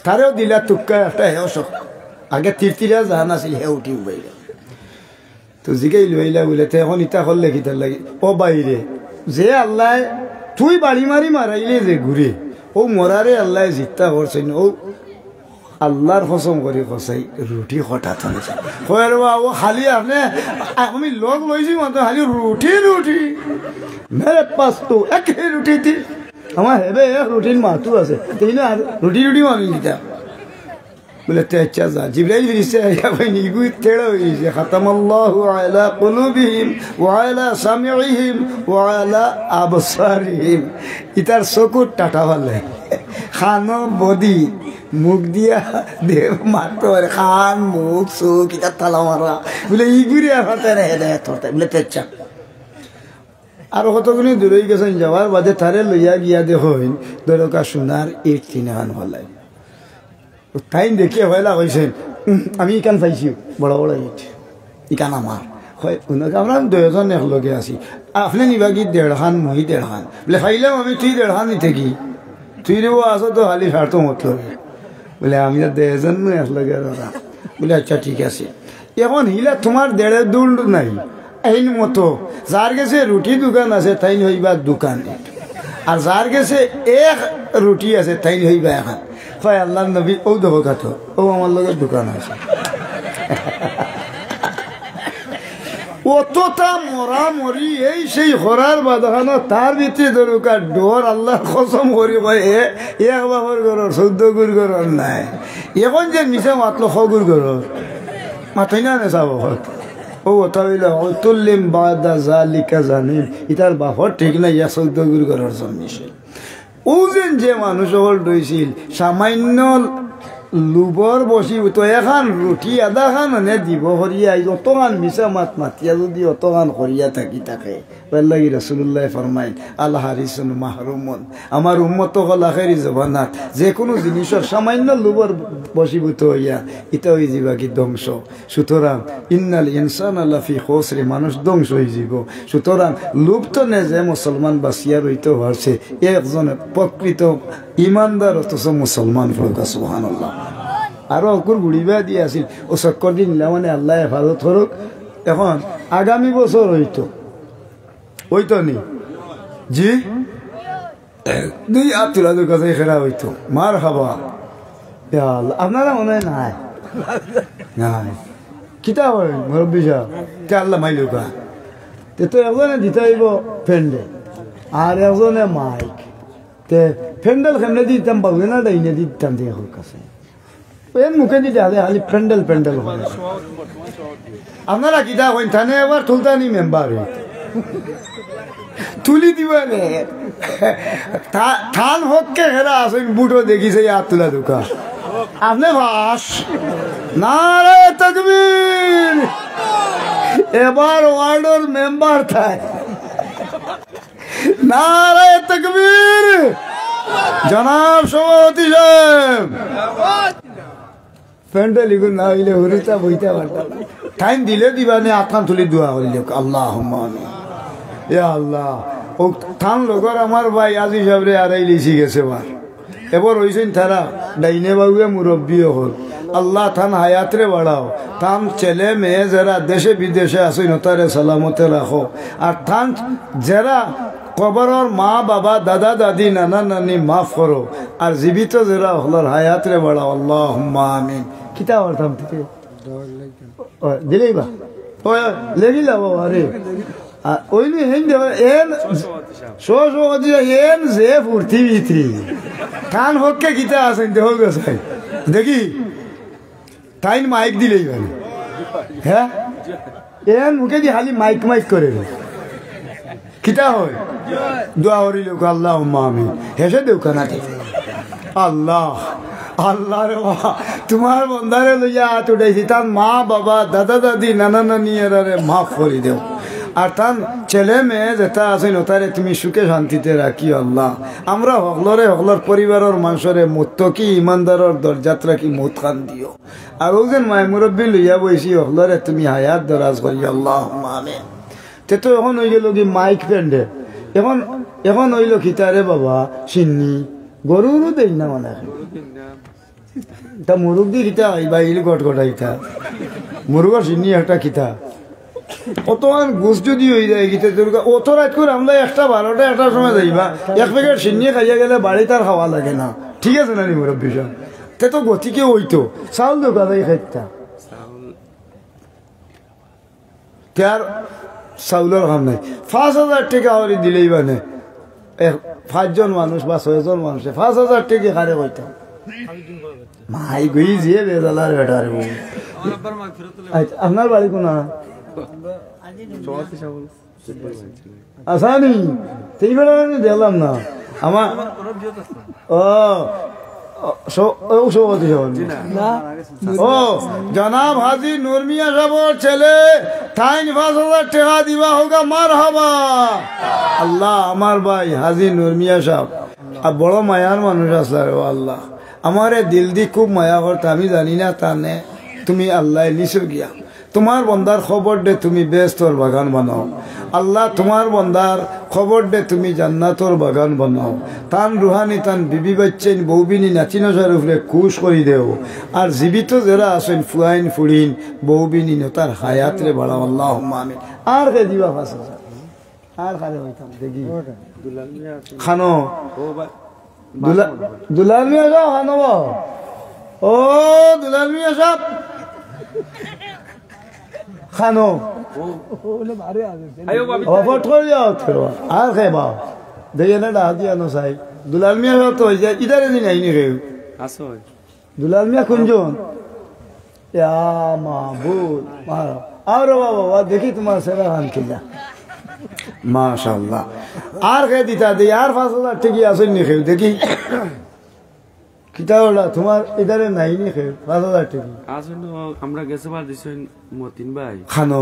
তারেও দিলা তুক্কা একটা, হেও সব। আগে তিরতিরা জান আছিল, হে উঠি উবাইলা। তো জিগাইল অইলা বুলে, "তে এখন ইতা করলে কিতার লাগি?" ও বাইরে, যে আল্লায় তুই বাড়ি মারি মারাইলে যেগুরে, ও মরারে আল্লায় জিত্তা করছইন, ও আল্লার কসম করি কছাই, রুটি কটা থাকছে। কয়, "রে বা, ও খালি আপনে, আমি লগ লইছি মাত্র খালি রুটি, রুটি। মেরে পাস তো এক হি রুটি থি।" আমার হেবে এক রুটির মাতু আছে, তেইন আর রুটি রুটি মারি দিতা। বলে, "তে আচ্ছা যা।" জিব্রাইল ফিরিস্তা আইয়া কইন, "ইগু তেড়া অই গেছে। খাতামাল্লাহু আলা কুলুবিহিম ওয়া আলা সামিইহিম ওয়া আলা আবসারিহিম।" ইতার চকুর টাটা ফালে। খানো বদি, মুখ দিয়া দে মাত্র আর খান, মুখ, চোখ, ইতার তালা মারা। বলে, "ইগুরে আর হতে রে, হেদায়েত হতে।" বলে, "তে আচ্ছা।" আর কতগুলি দূরে গেছইন, যাওয়ার বাদে তারে লইয়া গিয়া দেখইন, দরকা সোনার ইট তিনখান ফালাই। তাইন দেখিয়া পয়লা কইছইন, "উম, আমি ইখান পাইছি, বড় বড় ইট, ইখান আমার।" কয়, "উনাকে আমরা দুইজন এক লগে আছি, আপনে নিবা কি দেড়খান, মই দেড়খান?" বলে, "পাইলাম আমি, তুই দেড়খান নিতে কি? তুই রে ও আছো তো খালি স্বার্থ মতলবে।" বলে, "আমি আর দুইজন নু এক লগে আর ওরা।" বলে, "আচ্ছা, ঠিক আছে।" এখন হিলা তোমার দেড়ে দুল নাই, এইন মতো, যার গেছে রুটি দোকান আছে, তাইন হইবা দোকান, আর যার গেছে এক রুটি আছে, তাইন হইবা এখান। কয়, "আল্লাহর নবী, ও দেখো কাতো, ও আমার লগে দোকান আছে।" অতটা মরামরি, এই সেই করার বাদখানো, তার ভিতরে দরকার ডর, আল্লাহর কসম করি কয়, এ এক বাপর ঘরর, চৌদ্দ গুর ঘরর নাই। এখন যে মিছা মাতলো, খ গুর ঘরর। মাতই না নে সাব। ও কথা অইল, "উতুল্লিম বাদা জালিকা জানিম।" ইতার বাপর ঠিক নাই, ইয়া চৌদ্দ গুর ঘরর জন্মিছে। ও যেন যে মানুষ অকল রইছিল, সামান্য লোভর বশীভূত, এখান রুটি আধাখান অনে দিব করিয়া, অতখান মিছা মাত মাতিয়া যদি অতখান করিয়া থাকি থাকে, এর লাগি রাসূলুল্লায় ফরমাইন, "আল হারিসুন মাহরুমুন।" আমার উম্মত অকল আখেরি জমানাত যে কুনু জিনিসর সামান্য লোভর বশীভূত অইয়া ইতা অই যিবা কি ধ্বংস। সুতরাং, "ইন্নাল ইনসানা লাফি খুসরি", মানুষ ধ্বংস অই যিবো। সুতরাং, লোভ তনে যে মুসলমান বাঁচিয়া রইতো পারছে, একজন প্রকৃত ইমানদার অথচ মুসলমান, পড়ুক্কা সুবহানাল্লাহ। আরো অকুর গুড়িবা দিয়া আছিল, ও চক্কর দিন নিলা মানে আল্লায় হেফাজত করুক। এখন আগামী বছর অইতো, অইতো নি? জি? দুই আত তুলা দুর কাছে খেলা অইতো। মারহাবা। ইয়া আল্লাহ, আপনারা মনে হয় নাই। নাই। কিতা করেন, মুরব্বি সাব? তে আল্লাহ মাইলুকা। তে তো একজনে দিতা অইবো প্যান্ডেল, আর একজনে মাইক। তে প্যান্ডেল কেমনে দিতাম, বাউয়ে না ডাইনে দিতাম, দেখো কাছে। এর মুখে দিতে হবে, খালি প্যান্ডেল প্যান্ডেল করে। আপনারা কিতা কইন, থানে এবার তুলতানি মেম্বার অই। তুলি দিবা নে। তা-, থান হককে হেরা আসইন, বুটো দেখিছে ইয়া তুলা দুকা। আপনে ফাঁস। নারায়ে তাকবীর। এবার ওয়ার্ডর মেম্বার থায়। নারায়ে তাকবীর। জনাব সভাপতি সাহেব। প্যান্ডেল ইগু না অইলে হুরুতা বইতা পারতাম না। টাইম দিলে দিবা নে, আতখান তুলি দোয়া করিলে, আল্লাহুম্মা আমিন। ইয়া আল্লাহ, ও থান লগর আমার ভাই আজি সাহেবরে আড়াই লিছি গেছে বার। এবার অইছইন তারা, ডাইনে বাউয়ে মুরব্বি অকল। আল্লাহ থান হায়াতরে বাড়াও, থান ছেলে মেয়ে যেরা দেশে বিদেশে আছইন, তারে সালামতে রাখো। আর থান যেরা কবরর মা বাবা, দাদা দাদি, নানা নানি মাফ করো। আর জীবিত যেরা অকলর হায়াতরে বাড়াও, আল্লাহুম্মা আমিন। কিতা করতাম তুই? ও, দিলেই বা? ও, লেগিলা বাবা রে। আর ওই নি হেন দেখো, এন সহ সভাপতি এন যে ফুর্তি ভিতরি। তান পক্ষে কিতা আছইন দেখো গো চাই। দেখি, তাইন মাইক দিলেই মানে। হ্যাঁ? এন মুখেদি খালি মাইক মাইক করে। কিতা হয়? দোয়া করিল, আল্লাহুম্মা আমিন। হেষে দেউক্কা না দে। আল্লাহ, আল্লাহ রে বাবা, তুমার বন্দারে লইয়া আত উঠাইছি, তান মা, বাবা, দাদা, দাদি, নানা, নানি এরারে মাফ করি দেও। আর তান ছেলে মেয়ে যেতা আছইন, অতারে তুমি সুখে শান্তিতে রাখিও আল্লাহ। আমরা হকলরে, হকলর পরিবারর মানষরে মুত্তাকি ইমানদারর দরজাত রাখি মউত খান দিও। আর অউ যেন মায় মুরব্বি লইয়া বইছি, হকলরে তুমি হায়াত দরাজ করিও, আল্লাহুম্মা আমিন। তে তো এখন অইগেলো কি মাইক প্যান্ডেল, এখন, এখন অইলো কিতা রে বাবা, শিন্নি, গরুরও দেইন না মানে। তা মুরুগ দি কিতা অইবা, ইল গট গটাইতা। মুরুগর শিন্নি একটা কিতা। অতখান গোস্ত যদি অই যায়, কিতা দুর্গা, অত রাইত করি আমরা একটা বারোটা, একটার সময় যাইবা, এক প্যাকেট শিন্নি খাইয়া গেলে বাড়িত আর খাওয়া লাগে না। ঠিক আছে না নি মুরব্বি সাব? তে তো গতিকে অইতো, চাউল দোকান থাকি খাইতা। তে আর চাউলর কাম নাই। পাঁচ হাজার টেকা করি দিলেই মানে, এক, পাঁচজন মানুষ বা ছয়জন মানুষে পাঁচ হাজার টেকা কারে কইতাম? মাই গই যে বেজালার বেটারে বউ। আচ্ছা, আপনার বাড়ি কোন? আসানি? সেই বেটারে আমি দেখলাম না। আমার, ও, ও, সব-, ও, সভাপতি সাব। ও, জনাব হাজী নূর মিয়া সাবর ছেলে, তাইন পাঁচ হাজার টেকা দিবা, কউক্কা মারহাবা। আল্লাহ, আমার ভাই হাজী নূর মিয়া সাব, আর বড় মায়ার মানুষ আছলা রে, ও আল্লাহ। আমারে দিল দি খুব মায়া করতা, আমি জানি না তানে, তুমি আল্লায় নিছো গিয়া। তুমার বন্দার কবররে তুমি বেহেস্তর বাগান বানাও। আল্লাহ, তুমার বন্দার কবররে তুমি জান্নাতর বাগান বানাও। তান রুহানি, তান বিবি বাইচ্চাইন, বউবিনি, নাতি নশার উপরে খুশ করি দেও। আর জীবিত যেরা আছইন, ফুয়াইন, ফুড়িন, বউবিনি, নতার হায়াতরে বাড়াও। আল্লাহুম্মা আমিন। আর কে দিবা পাঁচ হাজার? আর কারে কইতাম, দেখি। খানো। দুলা-, দুলাল মিয়া সাব, খানো বা? ও, দুলাল মিয়া সাব। খানো। ও, ফট করি যাও, ফেরো। আর কে বা? দেখি না, ডাক দিয়া নো চাই। দুলাল মিয়া সাব তো অই যায়, ইদারে দিন আইনি কেউ। দুলাল মিয়া কুনজন? ইয়া মাবুদ, মারো। আরে বাবা, বাবা, দেখি তুমার ছেলে খান কিলা। মাশাআল্লাহ। আর কে দিতা দেই, আর পাঁচ হাজার টেকা আছইন নি কেউ, দেখি। কিতা অলা, তুমার ইদারে নাই নি কেউ, পাঁচ হাজার টেকা? আছইন তো, আমরা গেছে বার দিছইন মতিন ভাই। খানো।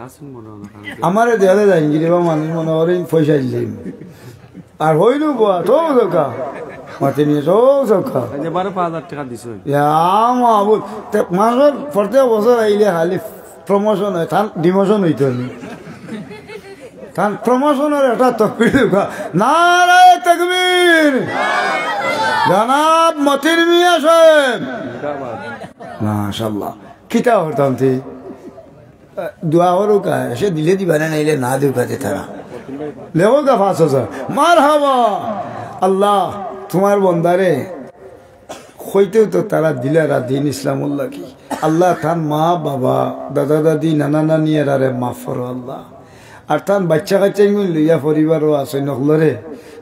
আছইন মনে অয় না, খানো। আমারে দেয়ালে যাইন গিরে বা মানুষ মনে করে পয়সা দিলেন। আর হইল বুয়া, তো চৌকা। মাতি নিয়ে তো চৌকা। এই যে বারো পাঁচ হাজার টেকা দিছইন। ইয়া মাবুদ, তে মানুষর প্রত্যেক বছর আইলে খালি promotion অয়, তান demotion অইতো নি। তান promotion-র একটা তকবীর দেউক্কা। নারায়ে তাকবীর। জনাব মতিন মিয়া সাব। মাশাআল্লাহ। কিতা করতাম তে? দোয়া করউক্কা, সে দিলে দিবা না, নাইলে না দেউক্কা তে তারা। লেখউক্কা পাঁচ হাজার। মারহাবা। আল্লাহ, তুমার বন্দারে কইতেও তো তারা দিলারা দিন ইসলামর লাগি। আল্লাহ, তান মা, বাবা, দাদা, দাদি, নানা, নানি এরারে মাফ করো আল্লাহ। আর তান বাইচ্চা কাইচ্চা ইগুন লইয়া পরিবারও আছইন, হকলরে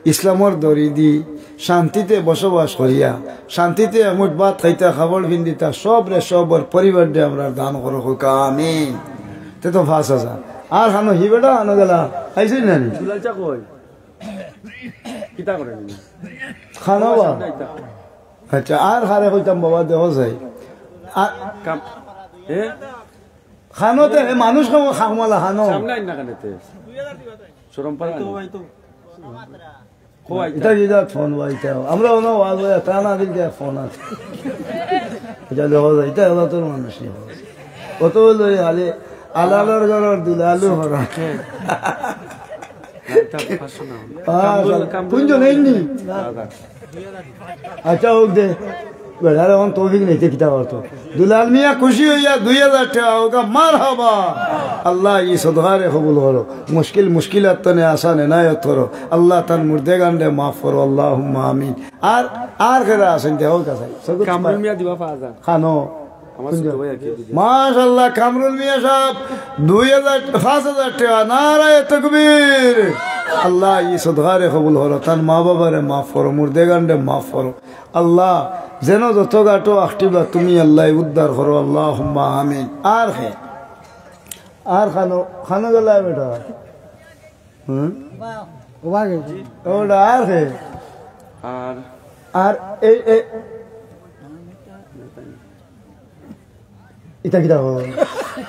ইসলামর দড়ি দি শান্তিতে বসবাস করিয়া, শান্তিতে একমুঠ ভাত খাইতা, কাপড় পিন্দিতা, সবরে, সবর পরিবাররে আমরার দান করো, কউক্কা আমিন। তে তো পাঁচ হাজার। আর খানো হি বেটা খানো গেলা, আইছইন না নি? দুলাল চা কই? কিতা করে নি? খানো বা? আচ্ছা, আর কারে কইতাম বাবা, দেখো যাই। আর কাম-, এ? খানো তে, এ মানুষ খাও, খাওয়ালা খানো। সামনে আইন না কেনে তে? শরম পারা নি? ইটা কি জাত ফোন বা ইটা? আমরা অনো ওয়াজ অয়, তা না দিলে ফোন আছে। ইটা দেখো যাই, ইটা এলাতর মানুষ নি। কত বললো এই আলে, আলালর ঘরর দুলালু হরা। না, ইটা পাঁচশো না। আচ্ছা, কামরুল, কামরুল কুনজন না। এইনি? আচ্ছা, অউক দে। বেটার অখন তৌফিক নাই, তে কিতা করতো? দুলাল মিয়া খুশি অইয়া দুই হাজার টেকা কউক্কা, মারহাবা। আল্লাহ, ই সদকারে কবুল করো। মুশকিল মুশকিলাত তনে আসান এনায়েত করো। আল্লাহ, তান মুর্দেগানরে মাফ করো। আল্লাহুম্মা আমিন। আর, আর কেরা আছইন, দেখো কাছে। কামরুল মিয়া দিবা পাওয়া যায়। খানো। আমার ছোট ভাই আর কি দিবা। মাশাআল্লাহ, কামরুল মিয়া সাব। দুই হাজার, পাঁচ হাজার টেকা, নারায়ে তকবীর। আল্লাহ, ই সদকারে কবুল করো, তান মা বাবারে মাফ করো, মুর্দেগানরে মাফ করো। আল্লাহ, যেন যত গাটো আখটিবা তুমি আল্লাহ উদ্ধার করো, আল্লাহুম্মা আমিন। আর হে, আর খানো, খানো গেলায় বেটা? হুম? ওটা আর হে। আর আর এই, এই, ইতা কিতা হো?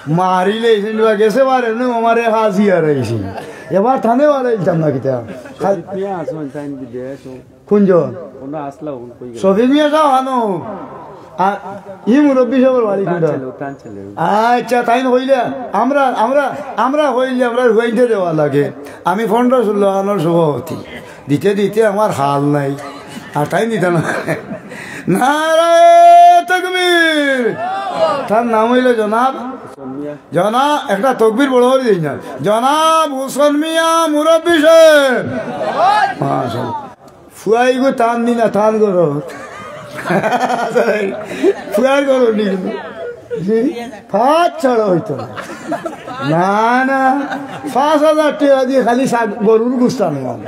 মারিলে এসে নিবা গেছে বারে নু আমারে হাজি আর আইছি। এবার থানে বারে ইলতাম না কিতা? খা- মিয়া আসুন, তাই বিদেশ। কোন জন? ওনা আসলা, ওন কই গেল? শফিক মিয়া সাহেব আনো। আর ই মুরব্বী সাহেবের বাড়ি কোনটা? টান ছিল, টান ছিল। আচ্ছা, তাই না হইলে আমরা, আমরা, আমরা হইলে আমরা রুয়াইতে দেওয়া লাগে। আমি পনেরো ষোলো আনোর সভাপতি। দিতে দিতে আমার হাল নাই, আর তাই দিতে না। নারায়ে তকবীর। তার নাম হইল জনাব, জনাব, একটা তকবীর বড় করে দিই না, জনাব হুসন মিয়া মুরব্বী সাহেব। মাশাআল্লাহ। ফুয়াইগো টান দি না, টান করো। ফুয়ার করো নি। জি, পাঁচ ছাড়া হইতো না। না, না, পাঁচ হাজার টেকা দিয়া খালি শাক, গরুর গোস্ত আনলাম।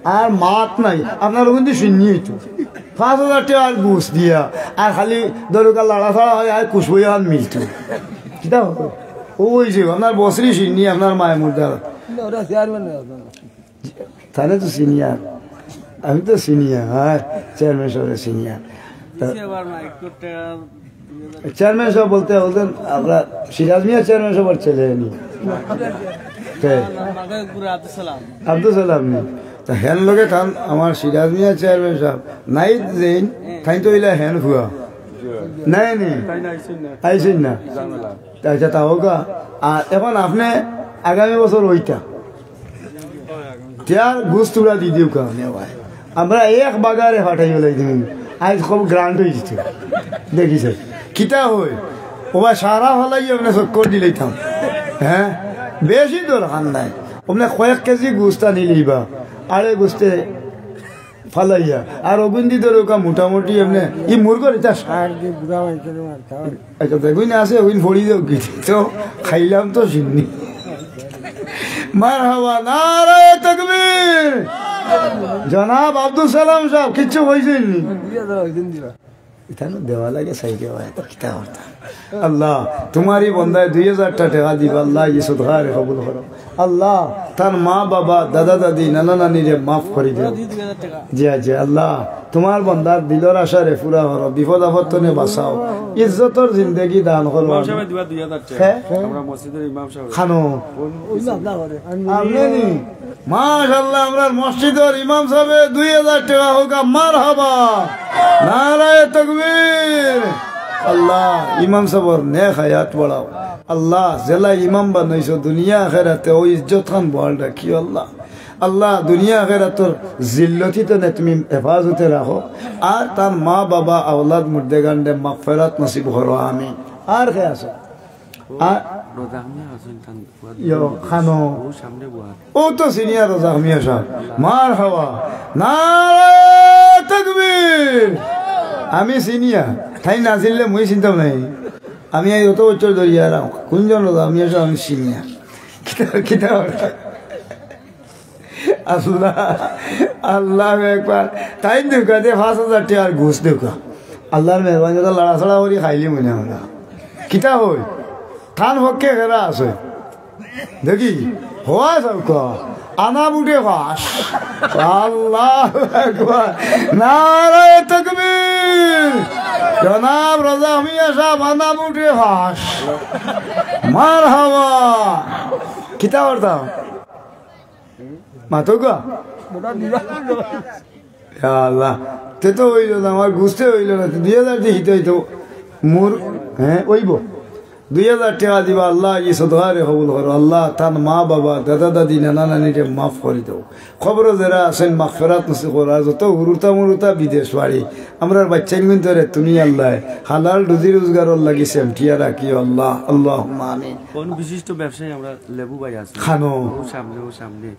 আর মাত নাই, আপনার ওখান দিয়ে শূন্য হইতো। পাঁচ হাজার টেকা আর গোস্ত দিয়া, আর খালি দরকার লাড়া ছাড়া হয়, আর কুশবই আর মিলতো। কিতা হতো? ওই যে, আপনার বছরই শূন্য, আপনার মায় মুর্দা। না, ওরা চেয়ারম্যান না, আপনার। তাহলে তো সিনিয়র, আমি তো সিনিয়র, হ্যাঁ, চেয়ারম্যান সাহেব সিনিয়র। তো চেয়ারম্যান সাহেব বলতে বলতেন, আমরা সিরাজ মিয়া চেয়ারম্যান সাহেবের ছেলে নি। কে? আব্দুল সালাম নি। তো হেন লগে থান আমার সিরাজ মিয়া চেয়ারম্যান সাহেব, নাইদ জেইন, তাই তো ইলা হেন ফুয়া। নাই নি? আইসেন না। আচ্ছা, তা হোক। আর এখন আপনি আগামী বছর ওইটা তিয়ার ঘুষ তুলা দি দিও কারণে ভাই। আমরা এক বাগারে ফাটাই বেলাই দিন। আজ খুব গ্রান্ট হয়ে যেত। দেখি স্যার, কিতা হয়? ও ভাই, সারা ফালাই আপনি চক্কর দিলাইতাম। হ্যাঁ, বেশি দরকার নাই। আপনি কয়েক কেজি গুস্তা নিলেই বা আড়ে গুস্তে ফালাইয়া। আর অগুইন দি ধরে ওকা মোটামুটি এমনি ই মুরগর ইটা সার দিয়ে বুড়া হয়েছে রে মার খাওয়া। আচ্ছা, বেগুন আছে, ওগুইন ফড়ি দেও কি? তো খাইলাম তো শিন্নি। মারহাবা, নারায়ে তাকবীর। জনাব আব্দুল সালাম সাহেব, কিচ্ছু হইছেন নি? দুই হাজার হইছেন দিবা। ইতানো দেওয়া লাগে, চাই দেওয়া, এত কিতা করতা? আল্লাহ, তোমারই বন্দায় দুই হাজারটা টেকা দিবা, আল্লাহ, ই সদকারে কবুল করো। আল্লাহ, তার মা বাবা, দাদা দাদি, নানা নানিরে মাফ করি দেও। জি, জি, আল্লাহ, তোমার বন্দার দিলর আশারে পুরা করো, বিপদ আপদ তনে বাঁচাও, ইজ্জতর জিন্দেগি দান করো। ইমাম সাহেব দিবা দুই হাজার টেকা। হ্যাঁ? আমরা মসজিদের ইমাম সাহেব। খানো। ওই না, না করে। আমি আপনি নি? মাশাআল্লাহ, আমরার মসজিদর ইমাম সাহেবে দুই হাজার টেকা হোক, মারহাবা, নারায়ে তাকবীর। আল্লাহ, ইমাম সাহেবর নেক হায়াত বাড়াও। আল্লাহ, জেলা ইমাম বানাইছো, দুনিয়া আখেরাতে ওই ইজ্জত খান বহাল রাখিও আল্লাহ। আল্লাহ, দুনিয়া আখেরাতর জিল্লতি তনে তুমি হেফাজতে রাখো। আর তার মা বাবা আওলাদ মুর্দেগানরে মাগফিরাত নসিব করো, আমিন। আর কে আছে? আর রোজা মিয়া আছেন, তান ইয়ো, খানো। ও সামনে বহাত। ও তো সিনিয়র রোজা মিয়া সাহেব। মারহাবা। নারায়ে তাকবীর। আমি সিনিয়র। তাই না চিনলে মুই চিনতাম নাই। আমি এই অত বছর ধরি আর কোনজন রোজা মিয়া সাহেব আমি সিনিয়র। কিতা, কিতা ওরা? আল্লাহ, আল্লাহু আকবার। তাইন দেউকা দে পাঁচ হাজার টেকার ঘুষ দেউকা। আল্লাহর মেহেরবানি, তো লড়াচড়া করি খাইলি মনে হয় না। কিতা হই? তান পক্ষে খেরা আছে। দেখি, হওয়া যাউকা। আনা বুটে ফাঁস। আল্লাহু আকবার। নারায়ে তাকবীর। জনাব রোজা মিয়া সাহেব, আনা বুটে ফাঁস। মারহাবা। কিতা করতাম? মাতোগা? ইয়া আল্লাহ, তে তো অইলো না, আমার ঘুষ তে অইলো না, দুই হাজার দি হিতে অইতো, মোর, হ্যাঁ, অইবো। দুই হাজার টেকা দিবা, আল্লাহ, ই সদকারে কবুল করো, আল্লাহ, তান মা বাবা, দাদা দাদি, নানা নানিরে মাফ করি দেও, কবরো যেরা আছেন, মাগফিরাত নসিব করো, আর যত হুরুতা মুরুতা বিদেশ বাড়ি, আমরার বাইচ্চাইন গুইন্তরে তুমি, আল্লাহ, হালাল রুজি রোজগারর লাগি সেমটিয়া রাখিও, আল্লাহ, আল্লাহুম্মা আমিন। কোন বিশিষ্ট ব্যবসায়ী আমরা লেবু ভাই আছে? খানো। ও সামনে, ও সামনে।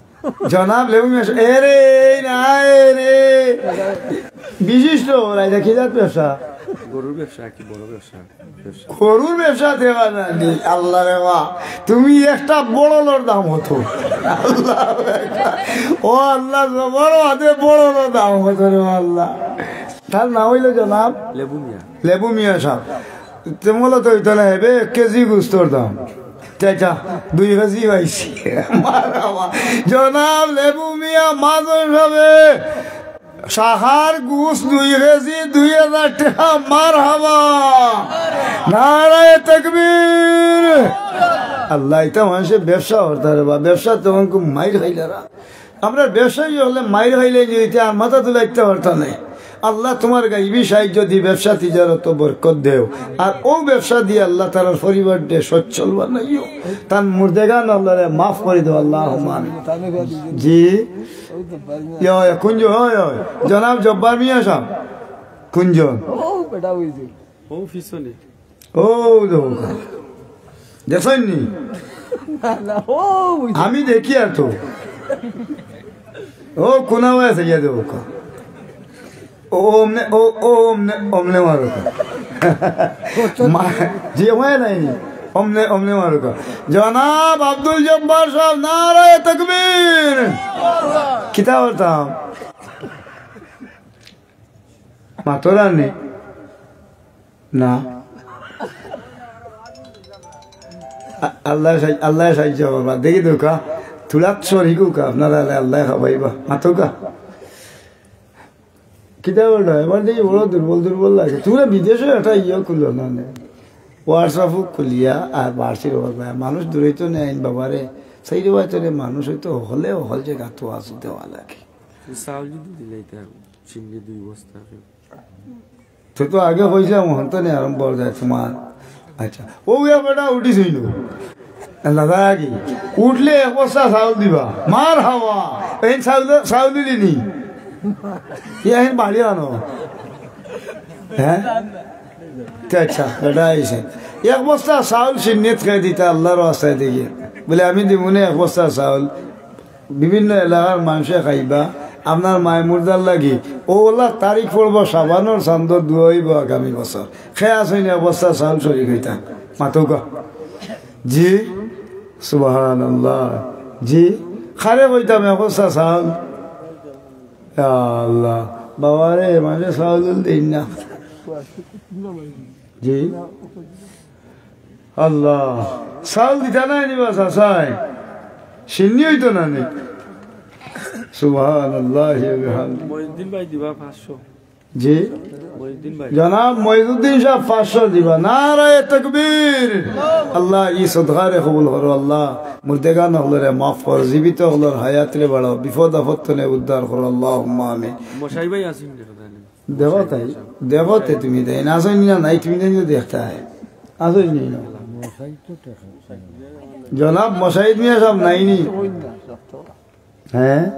জনাব লেবু মিয়া সাহেব, এ রে, এই না, এ রে। বিশিষ্ট ওরা, এটা কি জাত ব্যবসা? গরুর ব্যবসা, কি বড় ব্যবসা? ব্যবসা। গরুর ব্যবসা দেওয়া না নি, আল্লাহ রে বা। তুমি একটা বড় লোর দাম হতো। আল্লাহ, ও আল্লাহ, জবর হাতে বড় লোর দাম হতো রে আল্লাহ। তার নাম অইলো জনাব লেবু মিয়া। লেবু মিয়া সাব। তে মূলত অইতো না, হেবে এক কেজি গুস্তর দাম। চাচা, দুই কেজি পাইছি। মারহাবা। জনাব লেবু মিয়া মাজন সাবে। শাখার গুস দুই কেজি, দুই হাজার টেকা। মারহাবা। নারায়ে তাকবীর। আল্লাহ, ইতা মানষে ব্যবসা করতা রে বা, ব্যবসা তখন খুব মাইর খাইলারা। আমরা ব্যবসায়ী অকলে মাইর খাইলে যে ইতা আর মাথা তুলাইতে পারতা নায়। আল্লাহ তুমার গাইবি সাহায্য দি ব্যবসা তিজারতো বরকত দেও। আর অউ ব্যবসা দি আল্লাহ তারার পরিবাররে সচ্ছল বানাইও। তান মুর্দেগান আল্লাহরে মাফ করি দেও, আল্লাহুম্মা আমিন। জি। ইয়, ইয়, কুঞ্জ, অয়, অয়। জনাব জব্বার মিয়া সাব। কুঞ্জ। ও বেটা, অউ যে। ও পিছনে। ও দেখো। দেখছইন নি? না, না, ও বুঝি। আমি দেখি আর তো। ও কোনাও আছে, ইয়া দেখো। ও অমনে, ও, ও অমনে, অমনে মারো তো। মা-, জি, অমনে নাই নি। অমনে, অমনে মারো তো। জনাব আব্দুল জব্বার সাব, নারায়ে তাকবীর। কিতা করতাম? মাতরা নি? না। আ-, আল্লাহ সাহায্য, আল্লাহ সাহায্য করবা। দেখি তো কা, তুলাত শরিক হোক আপনারা, আল্লাহ খাবাইবা। মাতো কা। কিতা বলরা? এবার দেখি বড় দুর্বল দুর্বল লাগে। তুমরা বিদেশো একটা ইয়ে খুলো না নে। WhatsApp খুলিয়া আর বার্ষিক ওর ভাই, মানুষ দূরে তো নেই আইন বাবারে। সেই রে ভাই তোরে মানুষ হয়তো হলে হল জাগা তো আসতে লাগে। চাউল যদি দিলে এটা শিন্নি দুই বস্তা। তো, তো আগে কইছিলাম, অখন তো নি আরম্ভ অর যায় তুমার। আচ্ছা, অউ ইয়া বেটা উঠিছইন। দাদা কি? উঠলে এক বস্তা চাউল দিবা। মারহাবা। এই চাউল, চাউল দিলি নি? ইয়া হেন বাড়ি আনো। হ্যাঁ? তে আচ্ছা, বেটা আইছে। এক বস্তা চাউল শিন্নিত খাই দিতা আল্লাহর ওয়াস্তে দেখি। বলে, "আমি দিমুনে এক বস্তা চাউল।" বিভিন্ন এলাকার মানষে খাইবা, আপনার মায় মুর্দার লাগি। অউ অলা তারিখ পড়বো, শাবানর চান্দর দোয়া অইবো আগামী বছর। কে আছইন এক বস্তা চাউল শরিক অইতা? মাতো কা। জি, সুবহানাল্লাহ। জি, কারে কইতাম এক বস্তা চাউল? ইয়া আল্লাহ, বাবারে, মানষে চাউল দেইন না। জি। আল্লাহ, চাউল দিতা নায় নি বা চাচায়? শিন্নি অইতো না নি? সুবহানাল্লাহি ওয়া বিহামদিহি। মহিউদ্দিন ভাই দিবা পাঁচশো। জি? মহিউদ্দিন ভাই। জনাব মহিউদ্দিন সাব পাঁচশো দিবা। নারায়ে তাকবীর। আল্লাহ, ই সদকারে কবুল করো আল্লাহ। মুর্দেগান অকলরে মাফ করো, জীবিত অকলর হায়াতরে বাড়াও, বিপদ আপদ তনে উদ্ধার করো, আল্লাহুম্মা আমিন। মশাই ভাই আছইন নি? দেখো তাই, দেখো তে তুমি দেই না, আছইন নি না নাই, তুমি দেই না দেখতায়। আছইন নি না? জনাব মশাহিদ মিয়া সাব নাই নি? হ্যাঁ?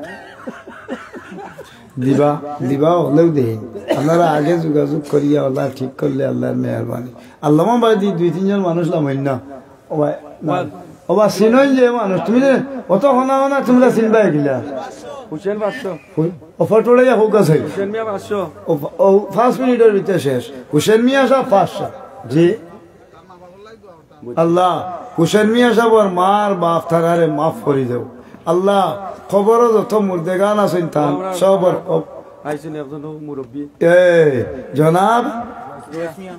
দিবা, দিবা অকলেউ দেইন। আপনারা আগে যোগাযোগ করিয়া অলা ঠিক করলে আল্লাহর মেহেরবানি। আল্লামা বায়দি দুই তিনজন মানুষ লামাইন না। ও ভাই, না। ও বা চিনইন যে মানুষ, তুমি যে অত হনা হনা তুমরা চিনবায় কিলা? হুসেন পাঁচশো। হু-, ও ফটো লইয়া হোক আছে। হুসেন মিয়া পাঁচশো। ও, ও পাঁচ মিনিটর ভিতরে শেষ। হুসেন মিয়া সাব পাঁচশো। জি। আল্লাহ, হুসেন মিয়া সাবর মার বাপ তারারে মাফ করি দেও। আল্লাহ, কবরো যত মুর্দেগান আছইন তান সবর কব- আইছইন একজন মুরব্বি। এ, জনাব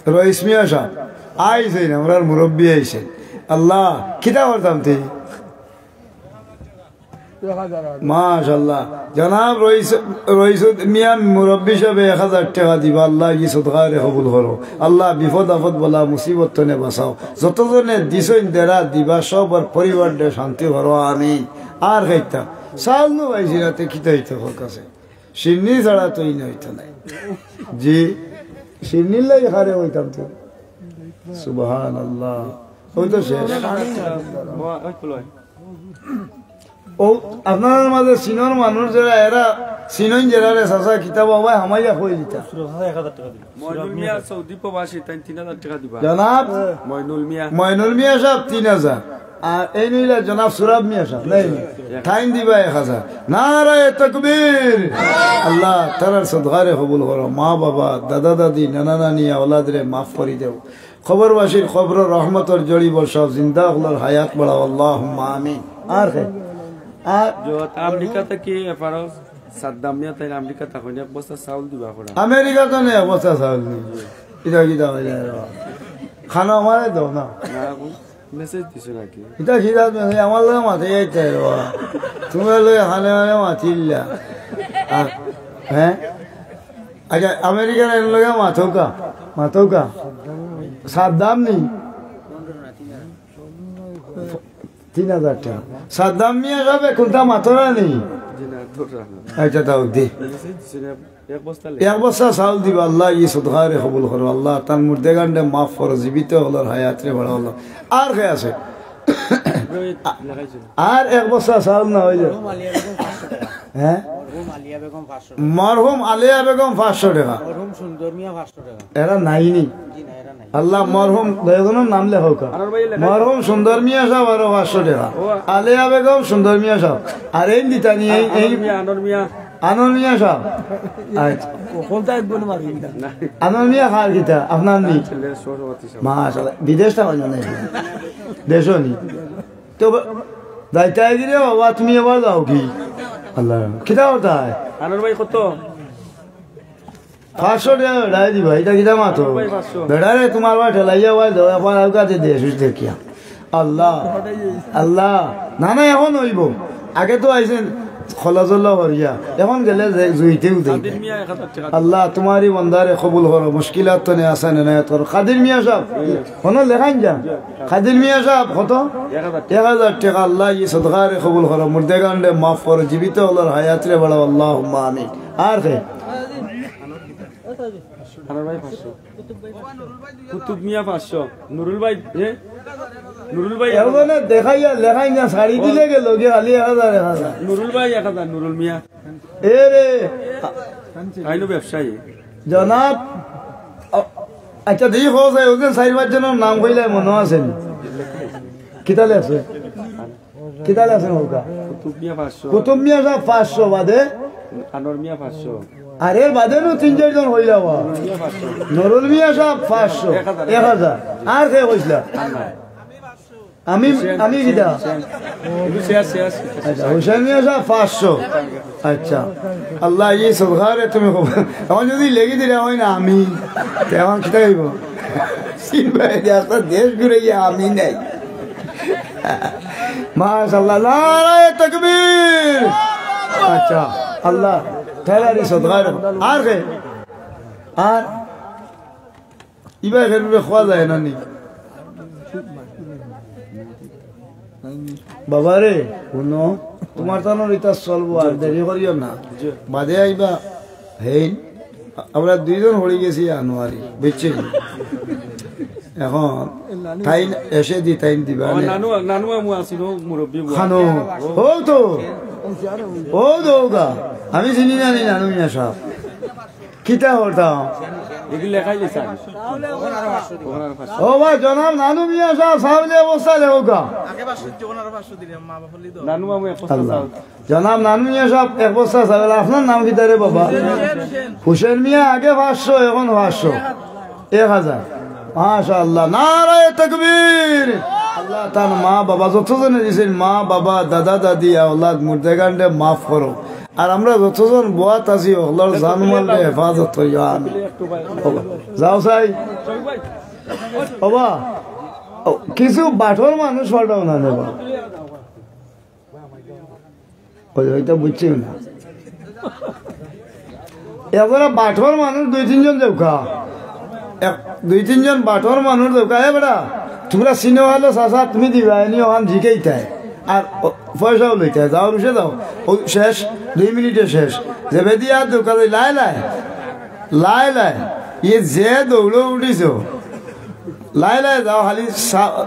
রইস মিয়া সাব, আইছইন, আমরার মুরব্বি আইছইন। আল্লাহ, কিতা করতাম তে? মাশাআল্লাহ। জনাব রইস, রইস মিয়া মুরব্বি সাবে এক হাজার টেকা দিবা। আল্লাহ, ই সদকারে কবুল করো। আল্লাহ, বিপদ আপদ বালা মুসিবত তনে বাঁচাও। যতজনে দিছইন দেরা দিবা, সবর পরিবাররে শান্তি করো, আমিন। আর খাইতা চাউল নু পাইছি রাতে, কিতা অইতো হক আছে? শিন্নি ছাড়া তো ইন অইতো নায়। জি, শিন্নির লাগি খারে অইতাম তো। সুবহানাল্লাহ। অউ তো শেষ। অউ আপনারার মাঝে চিনর মানুষ যেরা, এরা চিনইন যেরারে, চাচা কিতা বা হামাইয়া কই দিতা। মইনুল মিয়া সৌদি প্রবাসী, তাইন তিন হাজার টেকা দিবা। জনাব? মইনুল মিয়া। মইনুল মিয়া সাব তিন হাজার। আর এইন অইলা জনাব সুরাব মিয়া সাব, নাই? তাইন দিবা এক হাজার। নারায়ে তাকবীর। আল্লাহ, তারার সদকারে কবুল করো। মা বাবা, দাদা দাদি, নানা নানি, আওলাদরে মাফ করি দেও। কবরবাসীর কবরো রহমতর জড়ি বর্ষাও, জিন্দা অকলর হায়াত বাড়াও, আল্লাহুম্মা আমিন। আর কে? আর যত আমেরিকা থাকি এপারো সাদ্দাম মিয়া তাইন আমেরিকা থাকইন, এক বস্তা চাউল দিবা করা। আমেরিকা তো নেই, এক বস্তা চাউল নেই। ইটা কিতা কইলা রে বাবা? খানা আমারে দেও না। না, এখন মেসেজ দিছো নাকি? ইটা কিতা মেসেজ? আমার লগে মাতে যাইতে রে বাবা। তুমার লগে খানে মানে মাতিল্লা। আর, হ্যাঁ? আচ্ছা, আমেরিকার এর লগে মাতউক্কা, মাতউক্কা। সাদ্দাম নি? তিন হাজার টেকা। সাদ্দাম মিয়া সাবে কুনটা মাতরা নি? জি না, ধররা না। আচ্ছা, তাও দি। মেসেজ দিছো না, এক বস্তা লে। এক বস্তা চাউল দিবা, আল্লাহ, ই সদকারে কবুল করো, আল্লাহ, তান মুর্দেগানরে মাফ করো, জীবিত অকলর হায়াতরে বাড়াও, আল্লাহ। আর কে আছে? ওই লেখাইছে। আর এক বস্তা চাউল না অইলে? মরহুম আলিয়া বেগম পাঁচশো টাকা। হ্যাঁ? মরহুম আলিয়া বেগম পাঁচশো টাকা। মরহুম আলিয়া বেগম পাঁচশো টাকা। মরহুম সুন্দর মিয়া পাঁচশো টাকা। এরা নাই নি? জি না, এরা নাই। আল্লাহ, মরহুম দুইজনর নাম লেখউক্কা। আনোয়ার ভাই লেখা। মরহুম সুন্দর মিয়া সাব আরো পাঁচশো টাকা। ও। আলিয়া বেগম, সুন্দর মিয়া সাব। আর এই দিতা নি, এই, এই আনোয়ার মিয়া, আনোয়ার মিয়া। আনোয়ার মিয়া সাব। আচ্ছা। কোনটা একগুণ মারি না। আনোয়ার মিয়া কার কিতা? আপনার নি? ছেলে সভাপতি সাব। মাশাআল্লাহ। বিদেশ থাকইন না? দেশো নি? তো বা-, যাইতায় গিরে বাবা, তুমি আবার যাও কি? আল্লাহ, কিতা করতায়? আনোয়ার ভাই কত? পাঁচশো টাকা বেড়ায় দিবা, ইটা কিতা মাতো? আনোয়ার ভাই পাঁচশো। বেড়ারে তুমার বায় ঠেলাইয়া বায় দেও, আবার আউক্কা দে, দে, সুস্থ দেখিয়া। আল্লাহ, আল্লাহ, না, না, এখন অইবো। আগে তো আইছেন খোলা জল্লা হরিয়া, এখন গেলে যে জুইতেউ দেই। কাদির মিয়া এক হাজার টাকা। আল্লাহ, তুমার ই বন্দারে কবুল করো, মুশকিলাত তনে আসান এনায়েত করো। কাদির মিয়া সাব, হনো লেখাইন যা। কাদির মিয়া সাব, কত? এক হাজার। এক হাজার টাকা। আল্লাহ, ই সদকারে কবুল করো, মুর্দেগানরে মাফ করো, জীবিত অকলর হায়াতরে বাড়াও, আল্লাহুম্মা আমিন। আর কে? আনোয়ার ভাই পাঁচশো। কুতুব মিয়া পাঁচশো। নুরুল ভাই, এ? নুরুল ভাই। এগুলো দেখাইয়া লেখাই না, শাড়ি দিলে গেল গিয়া খালি এক হাজার, এক হাজার। নুরুল ভাই এক হাজার, নুরুল মিয়া। এ রে, আইলো ব্যবসায়ী। জনাব, আ-, আচ্ছা, দেখি খোঁজ হয়, ওদের চার পাঁচ জনের নাম কইলে মনে আছে নি? কিতালে আছে? কিতালে আছে নৌকা? কুতুব মিয়া পাঁচশো। কুতুব মিয়া সাব পাঁচশো বাদে? আনোয়ার মিয়া পাঁচশো। আর এর বাদে নু তিন চাইর জন হইলা বা। নুরুল মিয়া পাঁচশো। নুরুল মিয়া সাব পাঁচশো। এক হাজার। এক হাজার। আর কে কইছলা? আর নাই। আমি, হুসেন, আমি হুসেন, কিতা? হুসেন। কিন্তু শেষ, শেষ। আচ্ছা, হুসেন মিয়া সাব পাঁচশো। আচ্ছা। আল্লাহ, ই সরকারে তুমি কবুল। এখন যদি লেগে দিলে হয় না আমি, তে এখন কিতা হইব? সিন ভাই, যে আস্তা দেশ ঘুরে গিয়া আমি নাই। মাশাআল্লাহ, নারায়ে তাকবীর। আচ্ছা, আল্লাহ, তাহলে আর ই সদকার। আর কে? আর ইবা এখানে খোয়া যায় না নি? বাবা রে, হুনো, তুমার তানোর ইতা চলবো, আর দেরি করিও না। বাদে আইবা, হেইন, আমরা দুইজন হরি গেছি আনোয়ারি, বুঝছেন? এখন তাইন এসে দি তাইন দিবা নে। নানু, নানু আমু আছিল, মুরব্বী বউ। খানো, ও তো, ও দৌগা, আমি চিনি না নি নানু মিয়া সাব। কিতা করতাম? এগুলি লেখাই দিছে আমি। ও ভাই, জনাব নানু মিয়া সাব, সাবলে অবস্থা লেখা। আগে পাঁচশো দিচ্ছি, ওনারা পাঁচশো দিলে, মা বাবা হলেই তো। নানু মামু এক বস্তা আল্লাহ। চাউল। জনাব নানু মিয়া সাব, এক বস্তা চাউল। আপনার নাম কিতা রে বাবা? হুসেন। হুসেন মিয়া, আগে পাঁচশো, এখন পাঁচশো। এক হাজার। মাশাআল্লাহ। নারায়ে তাকবীর। আল্লাহ তান মা বাবা যতজনে দিছেন, মা বাবা, দাদা দাদি, আওলাদ, মুর্দেগানরে মাফ করো। আর আমরা যতজন বওয়াত আছি, অকলর জানমালরে হেফাজত করিও, আমিন। যাও চাই। বাবা, ও, কিছু বাটর মানুষ পাঠাও না নেবা। ওই, ওইটা বুঝছি না। এবারে বাটর মানুষ দুই তিনজন দেউকা। এক, দুই তিনজন বাটর মানুষ দেউকা। এ বেটা, তোমরা চিনো হলো চাচা, তুমি দিবা, এনি ওখান জিকেইতায়। আর ও, পয়সাও লইতায়। যাও, রুশে যাও। ও শেষ, দুই মিনিটে শেষ। যেবেদি আর দেউকা যাই, লাই লাই। লাই লাই। ইয়ে যে দৌড়ো উঠিছো। লাই লাই যাও, খালি সা-,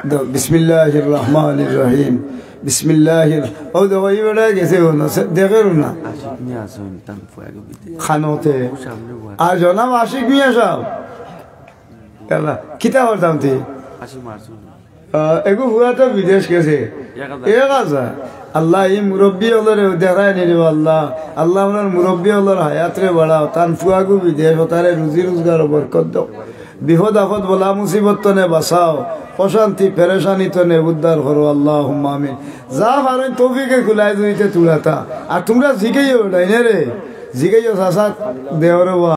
দো, বিসমিল্লাহির রহমানির রহিম। বিসমিল্লাহির, ও দেখো, এই বেটা গেছে, ও না, সে-, দেখের না। আশিক মিয়া আছে, আমি তাম ফুয়াকে বিতে। খানোতে। ও সামনে বয়। আর জনাব আশিক মিয়া সাব। ইয়াল্লা, কিতা করতাম তুই? আশিক মারছুন। আহ, এগু ফুয়া তো বিদেশ গেছে। এক হাজার। আল্লাহ, ই মুরব্বি অকলরে দেখায় নি রে আল্লাহ। আল্লাহ, আমরার মুরব্বি অকলর হায়াতরে বাড়াও, তান ফুয়াগু বিদেশ, অতারে রুজি রোজগারো বরকত দেও। বিপদ আপদ বলা মুসিবত তনে বাঁচাও, অশান্তি পেরেশানি তনে উদ্ধার করো, আল্লাহুম্মা আমিন। যা পারইন তৌফিকে কুলায় জুড়িতে তুলাতা। আর তুমরা জিগাইও, ডাইনে রে, জিগাইও চাচা, দেওরে বা।